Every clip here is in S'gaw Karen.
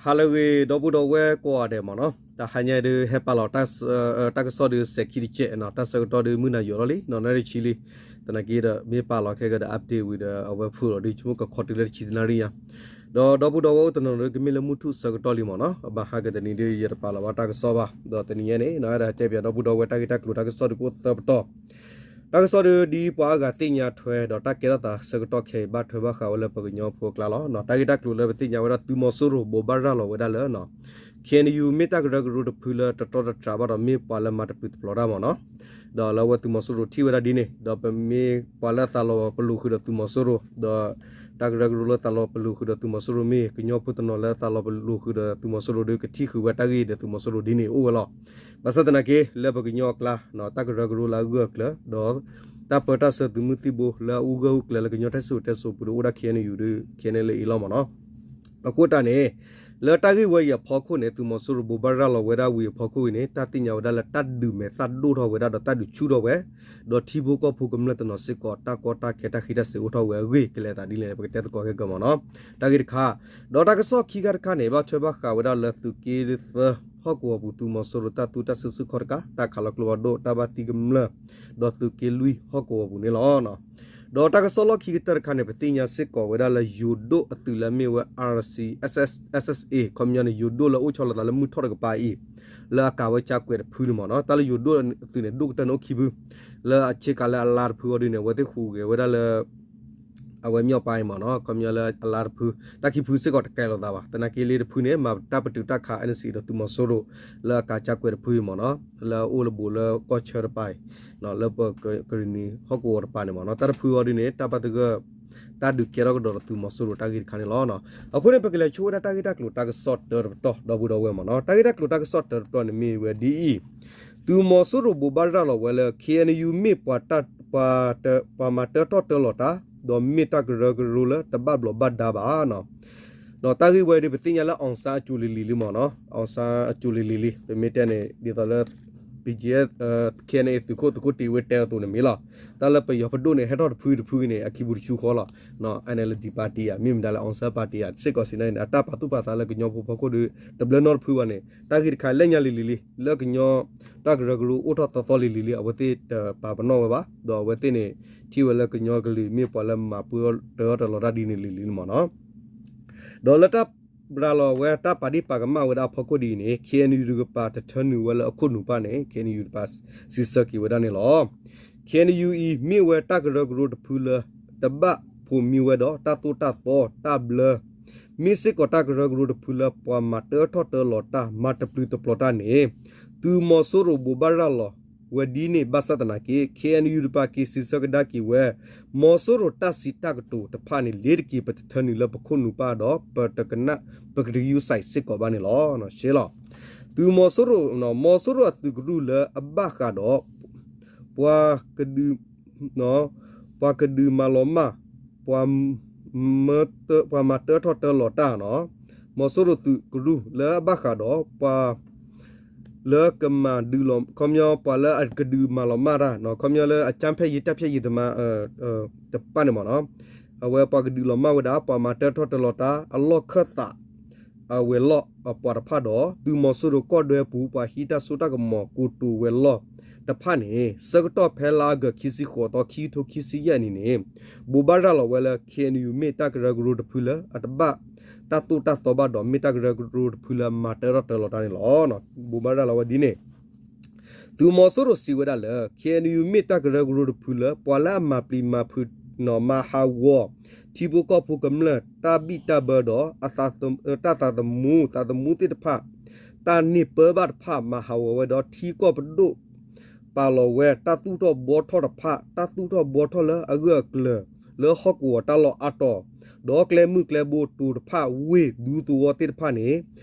ဟါလၢအဂ့ၤ ဒီပုၢ်ဒီဝဲၢ်ကိးဂၤဒဲးမ့ၢ်နီၤ, တဟါညါဒုးဟဲပာ်လီၤ တၢ်ကစီၣ်ဒုးစဲးခံတစဲးနီၤ, တၢ်ဆၢကတီၢ်ဒုးမုၢ်နၤယိာ်လီၤလံနီၤ, နၣ်ရံၣ်ဆံလံ, သနာ်က့ဒီးမ့ၢ်ပာ်လီၤခဲကဒီး update ဝံၤဒီး အဝဲဖုၣ်လီၤဒုး ဆိကမိၣ်ကခီတုၤလၢတဆံတနၣ်ရံၣ်ညါ, ဒီးဒီပုၢ်ဒီဝဲၢ်အိၣ်တနီၤဒုး ကမ့ၢ်လၢမုၢ်ထူၣ်ဆၢကတီၢ်လံမ့ၢ်နီၤ, အဘၣ်ဟါကတနံၤဒုး ယတပာ်လီၤဘၣ်တၢ်ကစီၣ်ဘၣ်, ဒီးတနံၤညါန့ၣ် နဝဲဒၣ်တဲပၠးဒီပုၢ်ဒီဝဲၢ် တၢ်ဂ့ၢ်တၢ်ကျိၤတၢ်ကစီၣ်ဒုးကအိၣ်သၢပတီၢ် တၢ်ကစီၣ်ဒုး ဒ်ပှၤအါဂၤသ့ၣ်ညါထွဲ ဒီးတၢ်ကဲထီၣ်သးဆၢကတီၢ်ခဲအံၤ ဘၣ်ထွဲဘၣ်ဃးဝဲလၢပှၤကညီဖိအကျါလီၤ. တၢ်ဂ့ၢ်တၢ်ကျိၤလၢပသ့ၣ်ညါဝဲဒၣ် သုးမီၤစိရိၤဘိးဘၣ်ရၤလီၤဝဲဒၣ်လၢ ခ့ၣ်အဲၣ်ယူၣ် မ့ၢ်တၢ်ကရၢကရိတဖုလၢတတီတတြၢ်ဘၣ်ဒီး မ့ၢ်ပှၤလၢမၤတပျုာ်တပျီၤတၢ်မ့ၢ်နီၤ, ဒီးလၢအဝဲသုးမီၤစိရိၤထံၣ်ဝဲဒၣ်ဒ်န့ၣ် ဒီးပမ့ၢ်ပှၤလၢသးလီၤပလိာ်ဃုာ်ဒီးသုးမီၤစိရိၤ ဒီး တၢ်ကရၢကရိလၢသးလီၤပလိာ်ဃုာ်ဒီးသုးမီၤစိရိၤမ့ၢ် ကညီဖိတနီၤလၢသးလီၤပလိာ်ဃုာ်ဒီးသုးမီၤစိရိၤဒီး ကထံၣ်ဃုာ်ဝဲတၢ်ဂ့ၢ်ဒီးသုးမီၤစိရိၤဒ်န့ၣ်အိၣ်ဝဲလီၤ. ဘၣ်ဆၣ်သနာ်က့ လၢပကညီအကျါ တၢ်ကရၢကရိလၢအဂၢၢ်အကျၢၤ ဒီး တၢ်ပၢတၢ်ဆှၢသုးမုၢ်သံၣ်ဘိလၢအဂၢၢ်အကျၢၤလၢကညီတၢ်စံၣ်စိၤတဲစိၤပူၤဒီးအိၣ်ဒၣ် ခ့ၣ်အဲၣ်ယူၣ် ဒီး ခ့ၣ်အဲၣ်ယူၣ် လၢအံၤလီၤမ့ၢ်နီၤ. အဃိတၢ်န့ၣ် လၢတၢ်ဂ့ၢ်ဝဲအံၤအဖီခိၣ်န့ၣ် သုးမီၤစိရိၤဘိးဘၣ်ရၤလီၤဝဲဒၣ်ဝံၤအဖီခိၣ်အံၤန့ၣ် တၢ်သ့ၣ်ညါဝဲဒၣ်လၢတၢ်ဒုးမဲာ်သၣ်ဒိၣ်ထီၣ်ဝဲဒၣ်ဒီးတၢ်ဒုးဆူၣ်ထီၣ်ဝဲ ဒီးထံဖိကီၢ်ဖိကမျၢၢ်တနီၤစ့ၢ်ကီး တၢ်ကီတၢ်ခဲတၢ်ဃံးတၢ်စ့ၤအိၣ်ထီၣ်ဝဲအဂ့ၢ် ကလဲၤသးဒ်လဲၣ်န့ၣ် ပကတဲသကိးခဲကၢမ့ၢ်နီၤ. တၢ်ဂ့ၢ်တခါ ဒီးတၢ်ကစီၣ်ခံခါတခါန့ၣ် ဘၣ်ထွဲဘၣ်ဃးဝဲဒၣ်လၢသုးက့သၢ ဟီၣ်ကဝီၤပူၤ သုးမီၤစိရိၤတၢ်သူတၢ်စုဆူၣ်ခီၣ်တကး တၢ်ခးလီၤကျိဖးဒိၣ် တၢ်ဘၣ်သံကမျၢၢ် ဒီးသုးက့လွံၢ်ဟီၣ်ကဝီၤပူၤန့ၣ်လီၤ. ဒီးတၢ်ကစီၣ်လီၢ်ခံကတၢၢ်တခါန့ၣ် ပသ့ၣ်ညါစ့ၢ်ကီးဝဲဒၣ်လၢယိၤဒိၣ်အသုးလၢအမ့ၢ်ဝဲ RCSS/SSA ခီပညီန့ၣ် ယိၤဒိၣ်လၢအိၣ်ဆီလီၤသးလၢမုၢ်ထီၣ်တကပၤအံၤ လၢအကးဝဲကၠါကွဲးတဖုန့ၣ်မ့ၢ်နီၤ. တၢ်လၢယိၤဒိၣ်အသုးန့ၣ် ဒိၣ်ကတၢၢ်န့ၣ်အိၣ်ခံဖု လၢအဆ့ကၤလၢအလါတဖုအီၤဒ်န့ၣ် အဝဲသ့ၣ်ဟူးဂဲၤဝဲဒၣ်လၢ အဝဲမ့ၢ်အပၢ်အံၤမ့ၢ်နီၤ, ခီပညီလၢအလါတဖု တၢ်ခံဖုစ့ၢ်ကီးတကဲလိာ်သးဘၣ်. သနာ်က့လၢတဖုန့ၣ် မၤတၢ်ပတုာ်တၢ်ခး NCA ဒီးသုးမီၤစိရိၤ လၢအကးကၠါကွဲးတဖုအံၤမ့ၢ်နီၤ, လၢအအိၣ်လၢဘူးလၢကီၢ်ဆၢတပၤအံၤ လၢပကရ့ၣ်နံၤဟီၣ်ကဝီၤတပၤန့ၣ်မ့ၢ်နီၤ. တၢ်တဖုအီၤဒ်န့ၣ် တၢ်ဘၣ်သဂၢၢ် တၢ်ဒုးကဲထီၣ်ကဒီးဒီးသုးမီၤစိရိၤတၢ်ဂ့ၢ်တခါန့ၣ်လီၤ. အဃိန့ၣ် ပကလဲၤဆိဝဲဒၣ်တၢ်ဂ့ၢ်တၢ်ကျိၤတၢ်ကစီၣ်တၢတပတီၢ် ဒီပုၢ်ဒီဝဲၢ်မ့ၢ်နီၤ. တၢ်ဂ့ၢ်တၢ်ကျိၤတၢ်ကစီၣ်တၢတပတီၢ်န့ၣ်မ့ၢ်ဝဲဒ်အံၤ, သုးမီၤစိရိၤဘိးဘၣ်ရၤလီၤဝဲလၢ ခ့ၣ်အဲၣ်ယူၣ် မ့ၢ်ပှၤ ပှၤမၤတၢထီၣ်တၢလီၤတၢ် ဒီးမ့ၢ်တၢ်ကရၢကရိလၢတဘၣ်ဘျီးဘၣ်ဒါဘၣ်နီၤ. တၢ်ဂ့ၢ်ဝဲဒၣ် ပသ့ၣ်ညါလၢ အောင်ဆန်း အကြိုလီၤလီၤလံမ့ၢ်နီၤ, အောင်ဆန်း အကြိုလီၤလီၤလံ ပမ့ၢ်တဲန့ၣ် ဒ်သိးလၢ BGF KNA သုးခိၣ်သုးခိၣ်တ့ၢ်ဝဲတဲအသိးန့ၣ်မ့ၢ်လီၤ. တၢ်လၢပယီၤပဒိၣ်န့ၣ် ဟဲထီၣ်တဖုတဖုန့ၣ် အခံပူၤတဆူဃီလီၤ. NLD party ဧါ မ့ၢ်မတၤလဲၣ် အောင်ဆန်း party ဧါ စ့ၢ်ကီးစံးန့ၣ် အတၢ်ပာ်သူၣ်ပာ်သးလၢကညီဖိဖီခိၣ်ဒီး တဘျီနီတဖုဘၣ်န့ၣ် တၢ်ဂ့ၢ်တခါလၢညါလံၤလံၤလံ လၢကညီ တၢ်ကရၢကရိအိၣ်ထီၣ်သီသီလံၤလံၤလံ အဝဲသ့ၣ်တပာ်ပနီၣ်ဝဲဘၣ် ဒီးအဝဲသ့ၣ်န့ၣ် ထံၣ်ဝဲလၢကညီကလုာ်မ့ၢ်ပှၤလၢမၤပှဲၤတၢထီၣ်တၢလီၤတၢ်ဒ်န့ၣ်လံၤလံၤလံမ့ၢ်နီၤ. ဒီးလၢတၢ်ရၤလီၤဝဲတၢ်ပာ်ဒ့ၣ်ပာ်ကမၣ်ဝဲဒၣ်အဖီခိၣ်ဒ်အံၤန့ၣ် KNU တကပၤတထၢနုာ်ဝဲလၢအခိၣ်နူာ်ပၢ်န့ၣ် KNU တကပၤစံးဆၢက့ၤဝဲဒၣ်န့ၣ်လီၤ. KNU အံၤ မ့ၢ်ဝဲတၢ်ကရၢကရိတဖုလၢ တဘၣ်ဖိးမံဝဲဒီးတၢ်သိၣ်တၢ်သီတၢ်ဘျၢ မ့ၢ်စ့ၢ်ကီးတၢ်ကရၢကရိတဖုလၢပှၤမၤတၢထီၣ်တၢလီၤတၢ် မၤတပျုာ်တပျီၤတၢ်န့ၣ် သုးမီၤစိရိၤဘိးဘၣ်ရၤလီၤဝဲဒ်န့ၣ် ဘၣ်ဆၣ်သနာ်က့ KNU တကပၤက့ၤစံးဆၢကဒါက့ၤဝဲ မီၤစိရိၤတၢ်စံးတၢ်ကတိၤတဖၣ်န့ၣ် လ့ၤတက့ၤ ပတထၢနုာ်လၢပခိၣ်နူာ်ပၢ်ဒီး ပတကနၣ် ပကတယူစဲးစ့ၢ်ကီးဘၣ်န့ၣ်လီၤ. ရှဲလီၤ သုးမီၤစိရိၤ မီၤစိရိၤအသုးကရူၢ်လၢအဘၣ်ဃးဒီး ပှၤကဒုး ပှၤကဒုးမၤလီၤမၢ် ပှၤမၤတၢထီၣ်တၢလီၤတၢ်နီၤ, မီၤစိရိၤသုးကရူၢ်လၢအဘၣ်ဃးဒီး ပှၤလၢကမၤဒုးလီၤ ခီပညီ ပှၤလၢအကဒုးမၤလီၤမၢ်တၢ် ခီပညီလၢအကြမ်းဖက်ရေး တိုက်ဖျက်ရေးသမား တဖၣ်န့ၣ်မ့ၢ်နီၤ, အဝဲပှၤကဒုးလီၤမၢ်ဝဲဒၣ် ပှၤမၤတၢထီၣ်တၢလီၤတၢ် အလီၢ်ခၢၣ်သး အဝဲၤလီၢ်အပှၤတဖၣ်ဒီး သုးမီၤစိရိၤကီၢ်ဒွဲပူၤ ပှၤဟံးတၢ်စိတၢ်ကမီၤကိတိာ်ဝဲၤလီၢ်တဖၣ်န့ၣ် ဆၢကတီၢ်ဖဲလါအီကူး ခံဆံဃိးသီ ခံကထိခံဆံယဲၢ်နံၣ်န့ၣ် ဘိးဘၣ်ရၤလီၤဝဲလၢ KNU မ့ၢ်တၢ်ကရၢကရိတဖုလၢအတဘၣ်တၢ်သိၣ်တၢ်သီဘၣ်ဒီး မ့ၢ်တၢ်ကရၢကရိတဖုလၢမၤတၢထီၣ်တၢလီၤတၢ်န့ၣ်လီၤ. ဘိးဘၣ်ရၤလီၤဝဲဒ်န့ၣ် သုးမီၤစိရိၤစံးဝဲဒၣ်လၢ KNU မ့ၢ်တၢ်ကရၢကရိတဖုလၢ ပှၤလၢအမၤပျံၤမၤဖုး မၤဟးဂီၤ ထံဖိကီၢ်ဖိကမျၢၢ် တၢ်ဘံၣ်တၢ်ဘၢဒီး တၢ်သးသမူ သးသမူသ့ၣ်တဖၣ် တၢ်န့ၢ်ပၢဘၣ်တဖၣ် မၤဟးဂီၤဝဲဒီး ထံကီၢ်ပဒိၣ် ပာ်လီၤဝဲ တၢ်သူၣ်ထီၣ်ဘှီထီၣ်တဖၣ် တၢ်သူၣ်ထီၣ်ဘှီထီၣ်လၢအဂၢၢ်အကျၢၤ လၢဟီၣ်ကဝီၤတၢ်လီၢ်အါတီၤ ဒီးကျဲမုၢ်ကျဲဘိတိၤတဖၣ် ဝ့ၢ်ဒူသဝီသ့ၣ်တဖၣ်န့ၣ်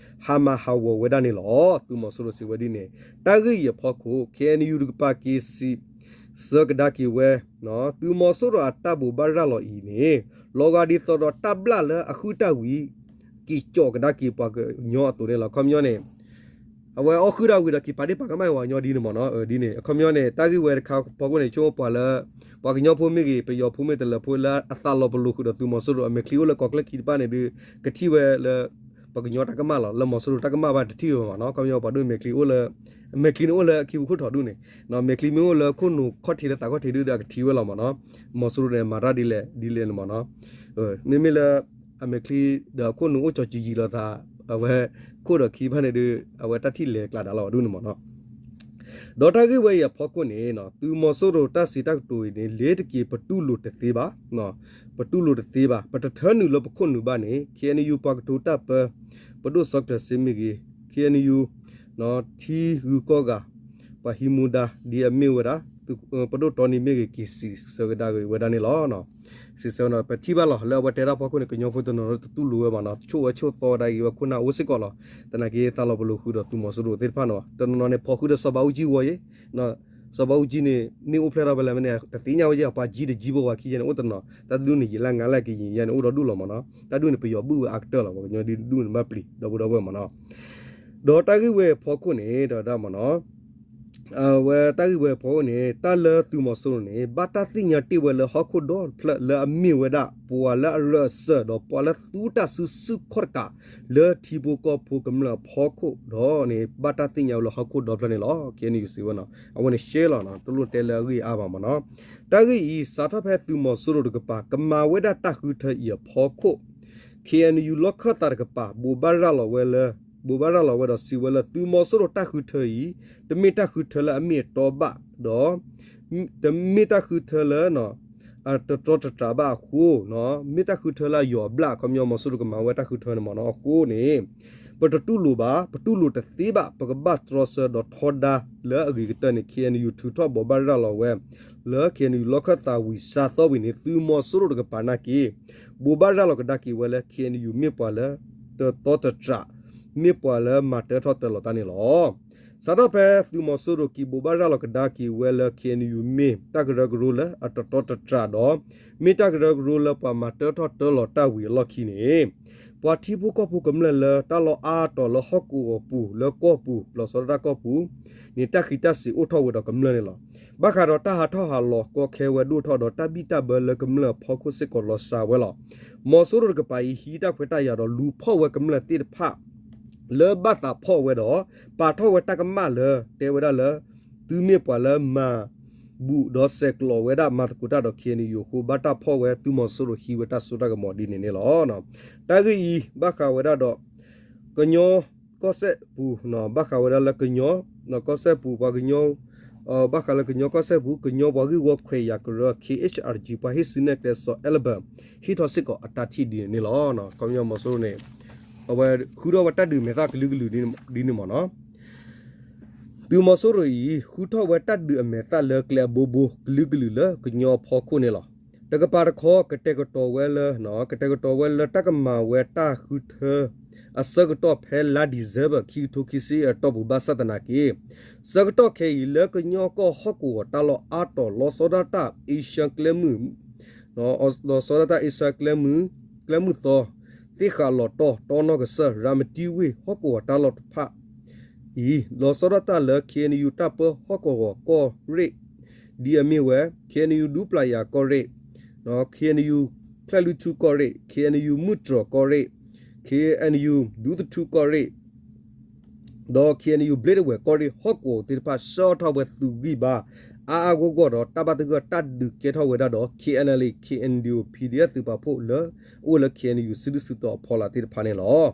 ဟးမၤဟးဂီၤဝဲဒၣ်န့ၣ်လီၤ. သုးမီၤစိရိၤစံးဝဲဒ်န့ၣ် တၢ်ဂ့ၢ်အံၤအဖီခိၣ် KNU တကပၤက့ၤစံးဆၢကဒါက့ၤဝဲ သုးမီၤစိရိၤအတၢ်ဘိးဘၣ်ရၤလီၤအံၤန့ၣ် လီၤဂာ်ဒ်သိးဒီးတၢ်ဘျၣ်လၢအဃုတၢ်ဝံၤ က့ၤကၠီးကဒါက့ၤပှၤကညီအသိးန့ၣ်လီၤ. ခီပညီန့ၣ် အဝဲအီၣ်ဃုတၢ်ဝံၤဒီးက့ၤပာ်ဒ့ၣ်ပာ်ကမၣ်ဝဲညီဒ်န့ၣ်မ့ၢ်နီၤ. ဒ်န့ၣ် အခီပညီန့ၣ် တၢ်ဂ့ၢ်ဝဲတခါဖီခိၣ်န့ၣ် ဆိပှၤလၢ ပှၤကညီဖိမ့ၢ်ဂ့ၤ ပယီၤဖိမ့ၢ်တလၢၤဖိလၢအသးလီၤပလိာ်ဃုာ်ဒီးသုးမီၤစိရိၤ အမဲာ်ချံအိၣ်လၢကီၢ်ချၢခံတဖၣ်န့ၣ်ဒုး ကထံၣ်ဝဲလၢ ပှၤကညီတၢ်ကမၣ်လီၤ. လၢမီၤစိရိၤတၢ်ကမၣ်ဘၣ်တထံၣ်ဝဲမးနီၤ. ခီပညီပှၤဒိၣ်မဲာ်ချံအိၣ်လၢ မဲာ်ချံန့ၣ်အိၣ်လၢခံပူၤခိၣ်ထီၣ်ဒူၣ်န့ၣ် မဲာ်ချံမ့ၢ်အိၣ်လၢခိၣ်နူာ်ခီၣ်ထံးလၢသးခီၣ်ထံးဒူၣ်ဒီးအကထံၣ်ဝဲလီၤမးနီၤ. မီၤစိရိၤန့ၣ် မၤတၢ်ဒ်လဲၣ်ဒ်လဲၣ်န့ၣ်မးနီၤ. မ့မ့ၢ်လၢ အမဲာ်ချံဒီးအခိၣ်နူာ်အိၣ်ကၠီၤကံၤယံာ်လိာ်သး အဝဲ ခိၣ်ဒီးခံဖၣ်န့ၣ်ဒုး အဝဲတၢ်ထံၣ်လဲၤကျးဒၣ်လီၤဒူၣ်န့ၣ်မးနီၤ. ဒီးတၢ်ဂ့ၢ်ဝဲအံၤအဖီခိၣ်န့ၣ် သုးမီၤစိရိၤတၢ်စံးတၢ်ကတိၤအံၤန့ၣ် လ့ၤတက့ၤ ပတူၢ်လိာ်တသ့ဘၣ်, ပတူၢ်လိာ်တသ့ဘၣ်, ပတထၢနုာ်လၢပခိၣ်နူာ်ဘၣ်န့ၣ် ခ့ၣ်အဲၣ်ယူၣ် ပှၤကတိၤတၢ်ပၢ ပဒိၣ်စီၤကျၢၤစ့မ့ၢ်ဂ့ၤ, ခ့ၣ်အဲၣ်ယူၣ် ထံဂုၤကီၢ်ဂၤ ပှၤဟံးမူဒါ ဒ်အမ့ၢ်ဝဲဒၣ် ပဒိၣ်တီနံၤမ့ၢ်ဂ့ၤ က့ၤစံးဆၢကဒါက့ၤဝဲဒၣ်န့ၣ်လီၤ. စံးဆၢဝဲနီၤ ပထံၣ်ဘၣ်လီၤ လၢအဝဲတဲတၢ်ဖီခိၣ်န့ၣ် ကညီဖိတနီၤနီၤတတူၢ်လိာ်ဝဲမးနီၤ, ဆိၣ်ဝဲဆိၣ်သီဝဲဒၣ်ဂ့ၤဝဲခိၣ်နၢ်အိၣ်စ့ၢ်ကီးလီၤ. သနာ်က့ သးလီၤပလိာ်ဃုာ်ဒီးသုးမီၤစိရိၤသ့ၣ်တဖၣ်န့ၣ်လီၤ. တနီၤနီၤန့ၣ် ဖီၣ်ဃုာ်ဒီးစီၤဘးအူကၠံဝီယ့ၤ စီၤဘးအူကၠံန့ၣ် မ့ၢ်အိၣ်ဖျဲၣ်ထီၣ်ဖဲလဲၣ်မ့ၢ်န့ၣ် တသ့ၣ်ညါဝဲယဲၢ် ပှၤကၠံတကၠံဖိဝဲခံယဲၢ်န့ၣ် အိၣ်တနီၤ တၢ်တဒူၣ်န့ၣ် ယံာ်လၢငါလၢကယံာ်ယဲၢ်န့ၣ် အိၣ်ဒီးဒူၣ်လီၤမးနီၤ. တၢ်ဒူၣ်န့ၣ် ပယီၤဘုၣ်ဝဲအါကတၢၢ်လီၤ ပှၤကညီဒ်ဒူၣ်န့ၣ်ဘၣ်ပျံၤ ဒီပုၢ်ဒီဝဲၢ်မးနီၤ. ဒီးတၢ်ဂ့ၢ်ဝဲအဖီခိၣ်န့ၣ် တဝဲဒၣ်မးနီၤ အဝဲတၢ်ဂ့ၢ်ဝဲအဖီခိၣ်န့ၣ် တၢ်လၢသုးမီၤစိရိၤန့ၣ် ဘၣ်တၢ်သ့ၣ်ညါတ့ၢ်ဝဲလၢဟီၣ်ခိၣ်ဒီဖျၢၣ်လၢအမ့ၢ်ဝဲဒၣ် ပှၤလၢအရၢၢ်အစၢၤ ဒီးပှၤလၢသူတၢ်စုဆူၣ်ခီၣ်တကး လၢထံဖိကီၢ်ဖိကမျၢၢ်အဖီခိၣ်ဒီးန့ၣ် ဘၣ်တၢ်သ့ၣ်ညါဝဲလၢဟီၣ်ခိၣ်ဒီဖျၢၣ်န့ၣ်လီၤ. ခ့ၣ်အဲၣ်ယူၣ်စံးဝဲနီၤ အဝဲန့ၣ်ရှဲလီၤနီၤ တလိၣ်တဲလၢအဂ့ၢ်အါဘၣ်မးနီၤ. တၢ်ဂ့ၢ်အံၤ စးထီၣ်ဖဲသုးမီၤစိရိၤတကပၤ ကမၤဝဲဒၣ်တၢ်ဃုထၢအံၤအဖီခိၣ် ခ့ၣ်အဲၣ်ယူၣ် လီၢ်ခၢၣ်သးတကပၤ ဘိးဘၣ်ရၤလီၤဝဲလၢ ဘိးဘၣ်ရၤလီၤဝဲဒီးစံးဝဲလၢ သုးမီၤစိရိၤတၢ်ဃုထၢအံၤ တမ့ၢ်တၢ်ဃုထၢလၢအမ့ၢ်အတီဘၣ်ဒီး တမ့ၢ်တၢ်ဃုထၢလၢ အတတြီတတြးဘၣ်အဃိ မ့ၢ်တၢ်ဃုထၢလၢအယီၤအဘျၣ် ခီပညီမီၤစိရိၤကမၤဝဲတၢ်ဃုထၢန့ၣ်မးနီၤ အဃိန့ၣ် ပတတူၢ်လိာ်ဘၣ် ပတူၢ်လိာ်တသ့ဘၣ် ပကဘၣ်တြီဆၢဒီးထီဒါလၢအဂ့ၤကတၢၢ်န့ၣ် ခ့ၣ်အဲၣ်ယူၣ် ထုးထီၣ်ဘိးဘၣ်ရၤလီၤဝဲ လၢ ခ့ၣ်အဲၣ်ယူၣ် လီၢ်ခၢၣ်သးဝံၤစါသီဝံၤန့ၣ် သုးမီၤစိရိၤတကပၤနာ်က့ ဘိးဘၣ်ရၤလီၤကဒါက့ၤဝဲလၢ ခ့ၣ်အဲၣ်ယူၣ် မ့ၢ်ပှၤလၢ တတီတတြး မ့ၢ်ပှၤလၢမၤတၢထီၣ်တၢလီၤတၢ်န့ၣ်လီၤ. စးထီၣ်ဖဲသုးမီၤစိရိၤက့ၤဘိးဘၣ်ရၤလီၤကဒါက့ၤဝဲလၢ ခ့ၣ်အဲၣ်ယူၣ် မ့ၢ်တၢ်ကရၢကရိလၢအတတီတတြးဒီး မ့ၢ်တၢ်ကရၢကရိလၢပှၤမၤတၢထီၣ်တၢလီၤတၢ်ဝံၤအလီၢ်ခံန့ၣ် ပှၤထံဖိကီၢ်ဖိကမျၢၢ်လၢတၢ်လီၢ်အါတီၤလၢဟီၣ်ကဝီၤပူၤ လၢကီၢ်ပူၤ လီၤဆီဒၣ်တၢ်ကီၢ်ပူၤန့ၣ် တၢ်ဃံးတၢ်စ့ၤအိၣ်ထီၣ်ဝဲဒီးကမျၢၢ်န့ၣ်လီၤ. ဘၣ်ဃးဒီးတၢ်ဟးထီၣ်ဟးလီၤကီခဲဝဲဒိၣ်ထီၣ်ဒီး တၢ်ဘံၣ်တၢ်ဘၢလၢကမျၢၢ်အဖီခိၣ်စ့ၢ်ကီးလီၤစှၤဝဲလီၤ. မီၤစိရိၤတကပၤအံၤ ဟံးတၢ်ခွဲးတၢ်ယာ်ဒီးလူၤဖီၣ်ဝဲကမျၢၢ်သ့ၣ်တဖၣ် လၢဘၣ်သးဖီၣ်ဝဲဒီး ပာ်ထီၣ်ဝဲတၢ်ကမၣ်လၢ တဲဝဲဒၣ်လၢ သုမ့ၢ်ပှၤလၢမၤ ဘူးဒီးဆဲးကျိးဝဲဒၣ်မၤသကိးတၢ်ဒီး ခ့ၣ်အဲၣ်ယူၣ် အဃိ ဘၣ်တၢ်ဖီၣ်ဝဲသုးမီၤစိရိၤဟံးဝဲတၢ်စိတၢ်ကမီၤဒ်န့ၣ်န့ၣ်လီၤ. တၢ်ဂ့ၢ်အံၤ ဘၣ်ဃးဝဲဒၣ်ဒီး ကညီကီၢ်စဲၣ်ပူၤ ဘၣ်ဃးဝဲဒၣ်လၢကညီ ကီၢ်စဲၣ်ပူၤ ပှၤကညီ ဘၣ်ဃးလၢကညီကီၢ်စဲၣ်ပူၤ ကညီပှၤဂ့ၢ်ဝီခွဲးယာ်ကရၢ ခ့ၣ်အ့ၣ်ချ်အၣ်ဒီးကၠံ ပှၤဟ့ၣ်စုနဲၣ်ကျဲစီၤအဲလဘၢၣ် ဟ့ၣ်ထီၣ်စ့ၢ်ကီးအတၢ်ထံၣ်ဒ်န့ၣ်န့ၣ်လီၤ. ခီပညီမီၤစိရိၤန့ၣ် အဝဲဃုထီၣ်ဝဲတၢ်ဒုးမဲာ်သၣ်ကလုာ်ကလုာ်ဒ်န့ၣ်မ့ၢ်နီၤ. သုးမီၤစိရိၤအံၤ ဃုထီၣ်ဝဲတၢ်ဒုးအမဲာ်သၣ်လၢကျဲအဘိဘိကလုာ်ကလုာ်လၢကညီအဖီခိၣ်န့ၣ်လီၤ. တကပၤတခီ ကတဲာ်ကတီၤဝဲလၢ ကတဲာ်ကတီၤဝဲလၢတၢ်ကမၤဝဲတၢ်ဃုထၢ အဆၢကတီၢ်ဖဲလါဒံၣ်စဲဘၢၣ် ခံကထိခံဆံအတီၢ်ပူၤဘၣ်ဆၣ်သနာ်က့ ဆၢကတီၢ်ခဲအံၤလၢကညီကီၢ်ဟီၣ်ကဝီၤတၢ်လီၢ်အါတီၤ လီၤဆီဒၣ်တၢ်အ့ရှါကျဲမုၢ် လီၤဆီဒၣ်တၢ်အ့ရှါကျဲမုၢ် ကျဲမုၢ်သီ သ့ၣ်ဃးလီၤတီၢ်တီနီၢ်ကစၢၢ် ရၤမတံဝ့ၢ်ဟီၣ်ကဝီၤတၢ်လီၢ်တဖၣ်အံၤ လီၤဆီဒၣ်တၢ်လၢ ခ့ၣ်အဲၣ်ယူၣ် တၢ်ပၢဟီၣ်ကဝီၤကီၢ်ရ့ၣ် ဒ်အမ့ၢ်ဝဲ ခ့ၣ်အဲၣ်ယူၣ် ဒူပျၢ်ယၤကီၢ်ရ့ၣ် ခ့ၣ်အဲၣ်ယူၣ် ချဲၣ်လွံၢ်ထူကီၢ်ရ့ၣ် ခ့ၣ်အဲၣ်ယူၣ် မုၢ်တြီၤကီၢ်ရ့ၣ် ခ့ၣ်အဲၣ်ယူၣ် ဒူသထူကီၢ်ရ့ၣ် ဒီး ခ့ၣ်အဲၣ်ယူၣ် ဘျ့ဒဝဲၢ်ကီၢ်ရ့ၣ် ဟီၣ်ကဝီၤသ့ၣ်တဖၣ် ဆှၢထီၣ်ဝဲသုးဂံၢ်ဘါ အါအါဂီၢ်ဂီၢ်ဒီး တၢ်ဘၣ်သဂၢၢ်တၢ်ဒုးကဲထီၣ်ဝဲဒၣ်ဒီး ခ့ၣ်အဲၣ်ယူၣ် ခ့ၣ်အဲၣ်ယူၣ် ပီၣ်ဒီအ့ၣ် သုးပာ်ဖှိၣ်လၢ အိၣ်လၢ ခ့ၣ်အဲၣ်ယူၣ် စုဒုၣ်စုတီၤအဖီလာ်သ့ၣ်တဖၣ်န့ၣ်လီၤ.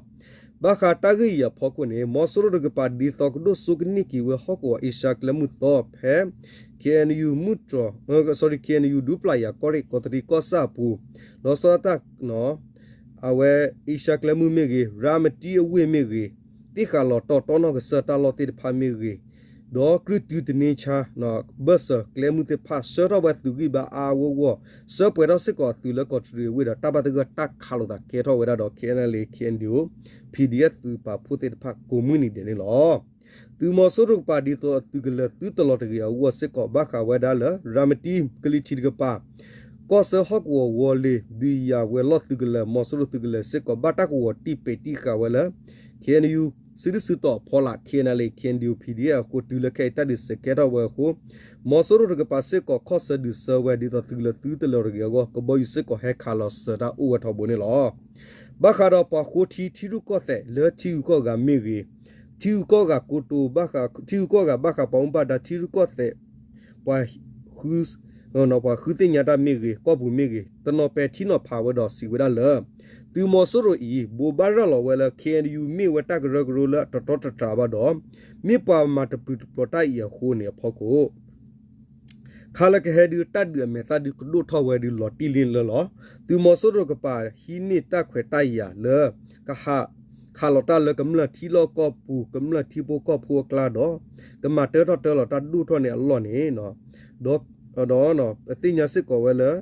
ဘၣ်ဃးတၢ်ဂ့ၢ်အံၤအဖီခိၣ်န့ၣ် မီၤစိရိၤတကပၤဒ်သိးကဒိၣ်စိကန့ၢ်က့ၤဝဲဟီၣ်ကဝီၤအ့ရှါကျဲမုၢ်သီဖဲ ခ့ၣ်အဲၣ်ယူၣ် မုၢ်တြီၤ ခ့ၣ်အဲၣ်ယူၣ် ဒူပျၢ်ယၤကီၢ်ရ့ၣ် ကီးတရံးကီၢ်ဆၣ်အပူၤ လီၤဆီဒၣ်တၢ် အဝဲအ့ရှါကျဲမုၢ်မ့ၢ်ဂ့ၤ ရၤမတံအဝ့ၢ်မ့ၢ်ဂ့ၤ သ့ၣ်ဃးလီၤတီၢ်တီနီၢ်ကစၢၢ်တၢ်လီၢ်သ့ၣ်တဖၣ်မ့ၢ်ဂ့ၤ ဒီးကြုၢ်တုသန့ဆါ ဘၢၣ်စၢၤကျဲမုၢ်သ့ၣ်တဖၣ် ဆှၢထီၣ်ဝဲသုးဂံၢ်ဘါအါအါဂီၢ်ဂီၢ် ဆှၢပှဲၤထီၣ်စ့ၢ်ကီးအသုးလၢကီးတရံးအဝ့ၢ်ဒီး တၢ်ဘၣ်သဂၢၢ်တၢ်ခးလိာ်သးကဲထီၣ်ဝဲဒၣ်ဒီး ခ့ၣ်အဲၣ်ယူၣ် ခ့ၣ်အဲၣ်ယူၣ် ပီၣ်ဒီအ့ၣ် သုးပာ်ဖှိၣ်သ့ၣ်တဖၣ်ကိးမုၢ်နံၤဒဲးန့ၣ်လီၤ. သုးမီၤစိရိၤတကပၤဒ်သိးအသုးကလၢၤသုတလီၤတဂ့ၤအဂီၢ်စ့ၢ်ကီး ဘၣ်ဃးဝဲဒၣ်လၢ ရၤမတံကလံၤထံးတကပၤ ကီၢ်ဆၢဟီၣ်ကဝီၤဝီၤလ့ၤ ဒုးယၤဝဲၤလီၢ်သုးကလၢၤ မီၤစိရိၤသုးကလၢၤစ့ၢ်ကီး ဘၣ်တၢ်ကဝီၤတံၢ်ပဲာ်တံၢ်ဃာ်ဝဲလၢ ခ့ၣ်အဲၣ်ယူၣ် စုဒုၣ်စုတီၣ်ဖီလာ် K N L A K N D O P D F အဃိ တုၤလၢခဲအံၤတၢ်ဒုးစဲးကဲထီၣ်ဝဲအဃိ မီၤစိရိၤတကပၤစ့ၢ်ကီး ခီၣ်ဆၢဒုးဆၢဝဲ ဒ်သိးသုးကလၢၤသုတလၢၤတဂ့ၤအဂီၢ် ကဘီယူၤစ့ၢ်ကီးဟဲခးလီၤစၢၤတၢ်အိၣ်ဝဲထီဘိန့ၣ်လီၤ. ဘၣ်ဃးဒီးပှၤဃိထံထံရူၢ်ကီၢ်သဲးလၢထံဂုၤကီၢ်ဂၤမ့ၢ်ဂ့ၤ, ထံဂုၤကီၢ်ဂၤကိတိၤဘၣ်ဃး ထံဂုၤကီၢ်ဂၤဘၣ်ဃးပှၤမူဘၣ်ဒါထံရူၢ်ကီၢ်သဲး ပှၤ ပှၤဃုသ့ၣ်ညါတၢ်မ့ၢ်ဂ့ၤ ကီၢ်ပူၤမ့ၢ်ဂ့ၤ တနီၤပဲာ်ထံနီၤဖးဝဲဒီးစံးဝဲဒၣ်လၢ သုးမီၤစိရိၤအံၤ ဘိးဘၣ်ရၤလီၤဝဲလၢ K N U မ့ၢ်ဝဲတၢ်ကရၢကရိလၢအတတီတတြၢ်ဘၣ်ဒီး မ့ၢ်ပှၤမၤတပျုၤတပျီၤတၢ်အံၤအဃိန့ၣ်အဖီခိၣ် ခါလၢကဟဲဒုးတၢ်ဒုးအမဲာ်သၣ်ဒုးကဒိၣ်ထီၣ်ဝဲဒုးလီၤတံၢ်လံလၢလီၤ. သုးမီၤစိရိၤကပၤဟံးန့ၢ်တၢ်ခွဲးတၢ်ယာ်လၢ ကဟး ခးလီၤတၢ်လၢကမျၢၢ်ထံလီၢ်ကီၢ်ပူၤ ကမျၢၢ်ထံဖိကီၢ်ဖိအကျါဒီး ကမၤတၢထီၣ်တၢလီၤတၢ်ဒိၣ်ထီၣ်န့ၣ်အလီၢ်န့ၣ် ဒီး ဒီး ပသ့ၣ်ညါစ့ၢ်ကီးဝဲလၢ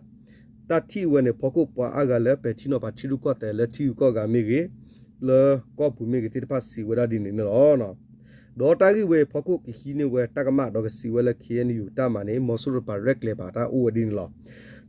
တၢ်ထံၣ်ဝဲန့ၣ် ဖီခိၣ်ပှၤအါဂၤလၢပဲာ်ထံနီၤဖးထံရူၢ်ကီၢ်သဲးလၢထံဂုၤကီၢ်ဂၤမ့ၢ်ဂ့ၤ, လၢကီၢ်ပူၤမ့ၢ်ဂ့ၤသ့ၣ်တဖၣ်စံးဝဲဒၣ်ဒ်န့ၣ်န့ၣ်လီၤ. ဒီးတၢ်ဂ့ၢ်ဝဲအံၤဖီခိၣ်ကဟံးန့ၢ်ဝဲတၢ်ကမၣ်ဒီးကစံးဝဲလၢ K N U တၢ်မၤန့ၣ် မီၤစိရိၤတကပၤရဲၣ်ကျဲၤဘၣ်တၢ်အိၣ်ဝဲဒ်န့ၣ်လီၤ.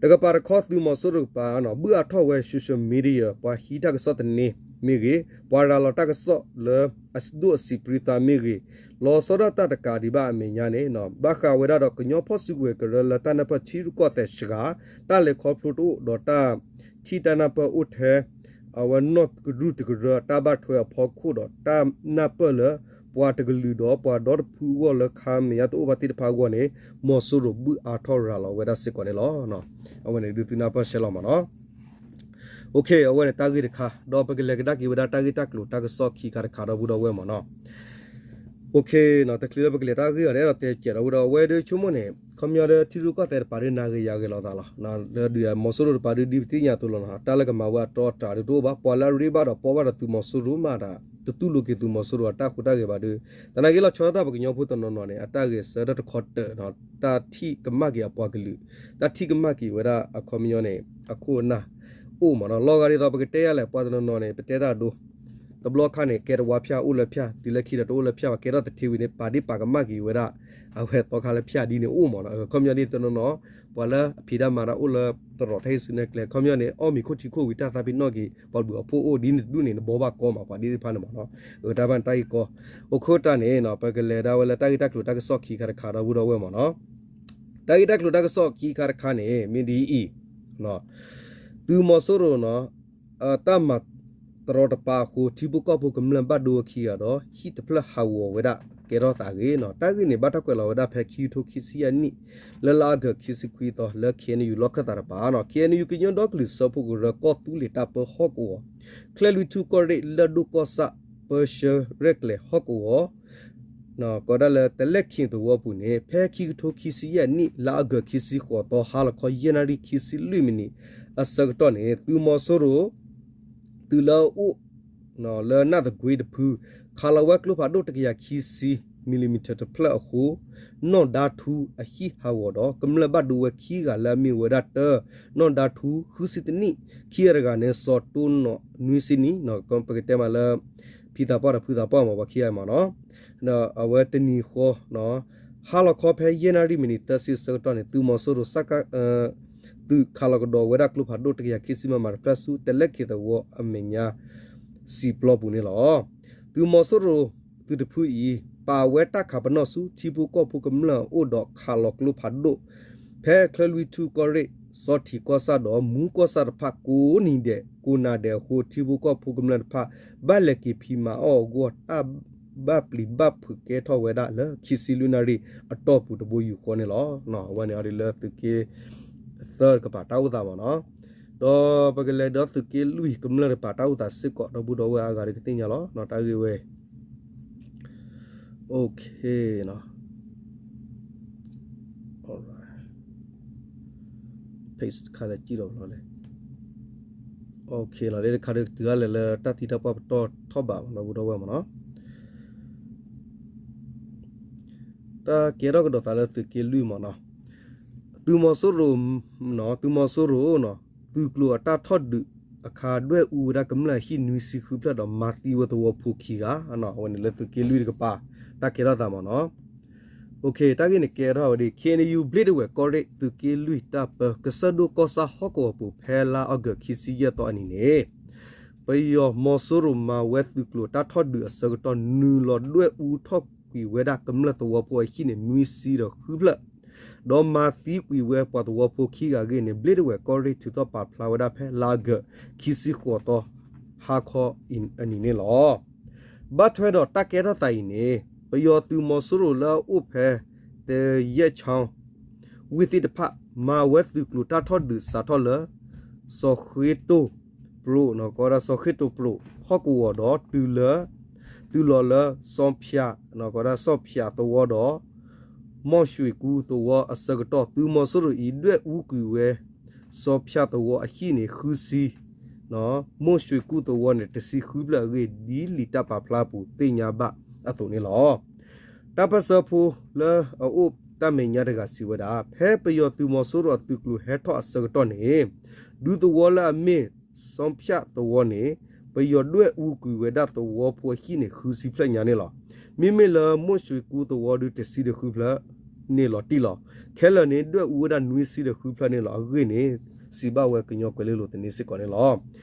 တကပၤတခီသုးမီၤစိရိၤတကပၤ ဘုၣ်အါထီၣ်ဝဲ social media ပှၤဟံးတၢ်ကစီၣ်သန့မ့ၢ်ဂ့ၤ, ပှၤရၤလီၤတၢ်ကစီၣ်လၢအဒိၣ်အဆံးပြံသးမ့ၢ်ဂ့ၤ, လီၤဆီဒၣ်တၢ်တကးဒံးဘၣ်အမဲာ်ညါန့ၣ် ဘၣ်ဃးဝဲဒၣ်ဒီးကညီဖီၣ်စုကဝဲၤကရၢလၢတၢ်နၢ်ပၢၢ်ထံရူၢ်ကီၢ်သဲးစှၤ, တၢ်လဲၤခီဖျိတအိၣ်ဒီးတၢ်ထံၣ်တၢ်နၢ်ပၢၢ်အိၣ်ထဲ အဝဲနီၢ်ကရူၢ်တကရၢ တၢ်ဘၣ်ထွဲအဖီခိၣ်ဒီးတၢ်နၢ်ပၢၢ်လၢ ပှၤတကလုာ်ဒီးပှၤဒီတဖုအဂီၢ်လၢခါမဲာ်ညါတအိၣ်ဘၣ်သ့ၣ်တဖၣ်အဂီၢ်န့ၣ် မီၤစိရိၤဘုၣ်အါထီၣ်ရၤလီၤဝဲဒၣ်စ့ၢ်ကီးန့ၣ်လီၤ. အဝဲန့ၣ်ဒုးသုနၢ်ပၢၢ်ရှဲလီၤမးနီၤ. အဝဲန့ၣ်တၢ်ဂ့ၢ်တခါ ဒီးပကလဲၤကဒါက့ၤဝဲဒၣ်တၢ်ဂ့ၢ်တၢ်ကျိၤတၢ်ကစီၣ်ခံခါတခါဒီပုၢ်ဒီဝဲၢ်မးနီၤ. တချုးလၢပကလဲၤတၢ်ဂ့ၢ်အီၤဒီး အဲၣ်ဒိးတဲကဲးဒီးဝဲဒီး အဝဲဒၣ်ဆိကမိၣ်န့ၣ် ခီပညီဒီးထံရူၢ်ကီၢ်သဲးတကပၤဒုးနၤဂ့ၤယၤဂ့ၤလိာ်သးလီၤ. လၢဒုးမီၤစိရိၤတကပၤဒုးဒ်ပသ့ၣ်ညါအသိးလီၤနီၤ. တၢ်လၢကမၤဝဲအတီအတြၢ်ဒုးတအိၣ်ဘၣ် ပှၤလၢအရ့ဘၣ်ဒီးပီၢ်ဘၣ်ဒီးသုးမီၤစိရိၤမးဒီး တတူၢ်လိာ်က့ၤသုးမီၤစိရိၤအတၢ်ဟူးတၢ်ဂဲၤဘၣ်ဒုး သနာ်က့လီၤဆီဒၣ်တၢ်ပှၤကညီဖိတနီၤနီၤန့ၣ် အတၢ်ဂဲၤဆၢထၢၣ်တခီတၢးနီၤ တၢ်ထံၣ်ကမၣ်က့ၤအပှၤကလုာ် တၢ်ထံၣ်ကမၣ်က့ၤဝဲဒၣ်အခီပညီန့ၣ် အခိၣ်အနၢ်အိၣ်မးနီၤ. လီၤဂာ်ဒ်သိးပကတဲယၤလဲၣ် ပှၤတနီၤနီၤန့ၣ် ပတဲတၢ်ဒိ တဘျီခါန့ၣ် ကဲတဝါဖၠၣ်အိၣ်လၢဖၠၣ် တုၤလၢခံဒီးတအိၣ်လၢဖၠၣ်ဘၣ် ကဲထီၣ်သထ့ဝံၤန့ၣ် ပာ်ဒ့ၣ်ပာ်ကမၣ်က့ၤဝဲဒၣ် အဝဲသီခါလၢဖၠၣ်ဒ်န့ၣ်အိၣ်မးနီၤ. အခီပညီဒ်တနီၤနီၤ ပှၤလၢအဖံးတၢ်မၤတၢ်အိၣ်လၢသရိာ်တၢ်ဟ့ၣ်စုနဲၣ်ကျဲ အခီပညီန့ၣ် အီၣ်မ့ၤခိၣ်ထံခိၣ်ဝံၤတၢ်သးပ့ၤနီၣ်က့ၤ ပှၤဘျုးအဖှိၣ်အိၣ်ဒ်န့ၣ်တဒူၣ်န့ၣ် နဘှီဘၣ်ကီမး ပှၤဒ်သ့ၣ်တဖၣ်န့ၣ်မးနီၤ. အတၢ်ဘၣ်န့ၣ်တၢ်ဂ့ၢ်ကီ အိၣ်ခိၣ်တၢ်န့ၣ် ပကလဲၤဒၣ်ဝဲလၢတၢ်ဂ့ၢ်တၢ်ကျိၤတၢ်ကစီၣ်ခံခါတခါဒီပုၢ်ဒီဝဲၢ်မးနီၤ. တၢ်ဂ့ၢ်တၢ်ကျိၤတၢ်ကစီၣ်ခံခါတခါန့ၣ် မ့ၢ်ဒ်အံၤ သုးမီၤစိရိၤနီၤ တၢ်မၤတရီတပါအဃိ ထံဖိကီၢ်ဖိကမျၢၢ်ဘၣ်ဒိဝဲခံဂၤဒီး ဟံၣ်တဖျၢၣ်ဟးဂီၤဝဲဒၣ်ကဲထီၣ်သးဂ့ၤနီၤ. တၢ်ဂ့ၢ်န့ၣ် ဘၣ်တၢ်ကွဲးလီၤဝဲဒၣ်ဖဲခံကထိခံဆံယဲၢ်နံၣ် လၢလါအီကူးခံဆံခွံသီ လၢ K N U လီၢ်ခၢၣ်သးတကပၤနီၤ. K N U ကညီဒီကလုာ်စၢဖှိၣ်ကရၢကီၢ်သူလ့ၤတၢ်ပၢဟီၣ်ကဝီၤ ချဲၣ်လွံၢ်ထူၣ်ကီၢ်ရ့ၣ်လၢၢ်ဒိၣ်ကီၢ်ဆၣ် ပၢဆှၢရဲၣ်ကျဲၤဟီၣ်ကဝီၤ ကိးဒၣ်လၢတလဲၣ်ခ့ၣ်သဝီပူၤန့ၣ် ဖဲခံကထိခံဆံယဲၢ်နံၣ် လါအီကူးခံဆံဃိးသီ ဟါလီၤခီယဲၢ်နၣ်ရံၣ်ခံဆံလွံၢ်မံးနံး အဆၢကတီၢ်န့ၣ် သုးမီၤစိရိၤ သုးလၢအအိၣ် လၢနၢ်သကွ့တဖု ခးလီၤဝဲကျိဖးဒိၣ်တကယၤခံဆံ millimeter တဖျၢၣ်အဃိ နီၢ်ဒါထူအဟံၣ်ဟးဂီၤဒီး ကမျၢၢ်ဘၣ်ဒိဝဲခံဂၤလၢအမ့ၢ်ဝဲဒၣ်တၢ နီၢ်ဒါထူဃုဆံတနံၣ် ခံဂၤတဂၤန့ၣ် စီၤတိၢ်နီၢ်နွံဆံနံၣ် ပကတဲမးလၢ ဖံသးပှၢ်ဒီးဖုသးပှၢ်မး ပှၤခံဂၤမးနီၤ ဒီးအဝဲတနံၤဃီ ဟါလီၤခီဖဲယဲၢ်နၣ်ရံၣ်မံးနံးသၢဆံအဆၢကတီၢ်န့ၣ် သုးမီၤစိရိၤ စက သုးခးလီၤကဒီးဝဲဒၣ်ကျိဖးဒိၣ်တကယၤခံဆံ မမ တဖျၢၣ်ဆူ တလဲၣ်ခ့ၣ်သဝီအမဲာ်ညါ စံာ်ပျီပူၤန့ၣ်လီၤ. သုးမီၤစိရိၤ သုးတဖုအံၤ ပာ်ဝဲတၢ်ခးပနီၣ်ဆူ ထံဖိကီၢ်ဖိကမျၢၢ်အအိၣ်ဒီးခးလီၤကျိဖးဒိၣ် ဖဲချၢၣ်လွံၢ်ထူၣ်ကီၢ်ရ့ၣ် စီၤထံးကီၢ်ဆၣ်ဒီး မူကီၢ်ဆၣ်တဖၣ် ကိးနံၤဒဲး ကိးနၤဒဲးအဃိ ထံဖိကီၢ်ဖိကမျၢၢ်တဖၣ် ဘၣ်လဲၤက့ၤဖံးမၤအီၣ်အဂီၢ် တၢ်ဘၣ်ပျံၤဘၣ်ဖုးကဲထီၣ်ဝဲဒၣ်လၢခံဆံလွံၢ်နၣ်ရံၣ်အတီၢ်ပူၤတဘိယူၢ်ဃီန့ၣ်လီၤ. အဝဲန့ၣ်အီၤဒ်လၢသုးက့သၢတကပၤတၢ်အိၣ်သးမးနီၤ ဒီးပကလဲၤဒီးသုးက့လွံၢ်ကမျၢၢ်တကပၤတၢ်အိၣ်သးစ့ၢ်ကီး ဒီပုၢ်ဒီဝဲၢ်အါဂၤဒီးကသ့ၣ်ညါလီၤ တၢ်ဂ့ၢ်ဝဲ OK နီၤ page တခါလၢစံၣ်လီၤဘျီလဲၣ် OK နီၤ လၢတခါဒီးတုၤအါလဲၣ်လၢတၢ်သံတၢ်ပှၢ်ပတီၢ်ထီၣ်ဘးမး ဒီပုၢ်ဒီဝဲၢ်မးနီၤ တၢ်ကဲထီၣ်ကဒီးသးလၢသုးက့လွံၢ်မးနီၤ သုးမီၤစိရိၤ သုးမီၤစိရိၤနီၤ သုးကျိၤအတၢ်ထီၣ်ဒုးအခါ ဒွဲၣ်အူဝဲဒၣ်ကမျၢၢ်ဟံၣ်နွံဆံဃုဖျၢၣ်ဒီးမၤသံဝဲသဝီဖိခံဂၤ အဝဲန့ၣ်လၢသုးက့လွံၢ်တကပၤ တၢ်ကဲထီၣ်သးမးနီၤ OK တၢ်ဂ့ၢ်န့ၣ်ကဲထီၣ်ဝဲဒ် K N U ဘျ့ဒဝဲၢ်ကီၢ်ရ့ၣ် သုးက့လွံၢ်တၢ်ပၢ ကစၢၢ်ဒိၣ်ကီၢ်ဆၣ်ဟီၣ်ကဝီၤပူၤ ဖဲလါအီကူးခံဆံယဲၢ်သီအနံၤန့ၣ် ပယီၤမီၤစိရိၤမၤဝဲသုးကျိၤတၢ်ထီၣ်ဒုးအဆၢကတီၢ် နုာ်လီၤဒွဲၣ်အူထီၣ်ကွံာ်ဝဲဒၣ်ကမျၢၢ်သဝီဖိအဟံၣ်န့ၣ် နွံဆံဒီးဃုဖျၢၣ်, ဒီးမၤသံကွံာ်ဝဲပှၤသဝီဖိခံဂၤအဂ့ၢ်န့ၣ် ဘျ့ဒဝဲၢ်ကီၢ်ရ့ၣ်ထုးထီၣ်ပာ်ဖျါဝဲဒၣ်ဖဲလါအီကူး ခံဆံဃိးသီ ဟါခီအနံၤန့ၣ်လီၤ. ဘၣ်ထွဲဒီးတၢ်ကဲထီၣ်သးအံၤန့ၣ် ပယီၤသုးမီၤစိရိၤလၢအအိၣ်ဖဲ တယဲၢ်ချီ ဝ့ၢ်သ့ၣ်တဖၣ် မၤဝဲသုးကျိၤတၢ်ထီၣ်ဒုးစးထီၣ်လၢ စီၤဃ့တိၢ်ပြိး, ကဝဲဒၣ်စီၤဃ့တိၢ်ပြိး ဟီၣ်ကဝီၤဒီး တုၤလၢ တုၤလီၤလၢစီၤဖၠး, ကဝဲဒၣ်စီၤဖၠးသဝီဒီး မီၢ်ၡွ့ကူသဝီအဆၢကတီၢ် သုးမီၤစိရိၤအံၤ ဒွဲၣ်အူကွံာ်ဝဲ စီၤဖၠးသဝီအဟံၣ်န့ၣ် ဃုဆံ မီၢ်ၡွ့ကူသဝီန့ၣ် တဆံဃုဖျၢၣ်အဂ့ၢ် ဒ်လံာ်တၢ်ပာ်ဖျါအပူၤသ့ၣ်ညါဘၣ်အသိးန့ၣ်လီၤ. တၢ်ပၢၢ်ဆၢဖိလၢအအိၣ်တၢ်မဲာ်ညါတဂၤစံးဝဲဒၣ် ဖဲပယီၤသုးမီၤစိရိၤအသုးကျိၤဟဲထီၣ်အဆၢကတီၢ်န့ၣ် ဒူသဝီလၢအမ့ၢ် စီၤဖၠးသဝီန့ၣ် ပယီၤဒွဲၣ်အူကွံာ်ဝဲဒၣ်သဝီဖိအဟံၣ်န့ၣ် ဃုဆံဖျၢၣ်ညါန့ၣ်လီၤ. မ့မ့ၢ်လၢမီၢ်ၡွ့ကူသဝီဒုး တဆံဒီးဃုဖျၢၣ်န့ၣ်လီၤတံၢ်လီၤ. ခဲလၢာ်န့ၣ် ဒွဲၣ်အူဝဲဒၣ်နွံဆံဒီးဃုဖျၢၣ်န့ၣ်လီၤ. အဂ့ၢ်န့ၣ် စံးဘၣ်ဝဲကညီကွဲၤလ့လိၤသန့စ့ၢ်ကီးန့ၣ်လီၤ.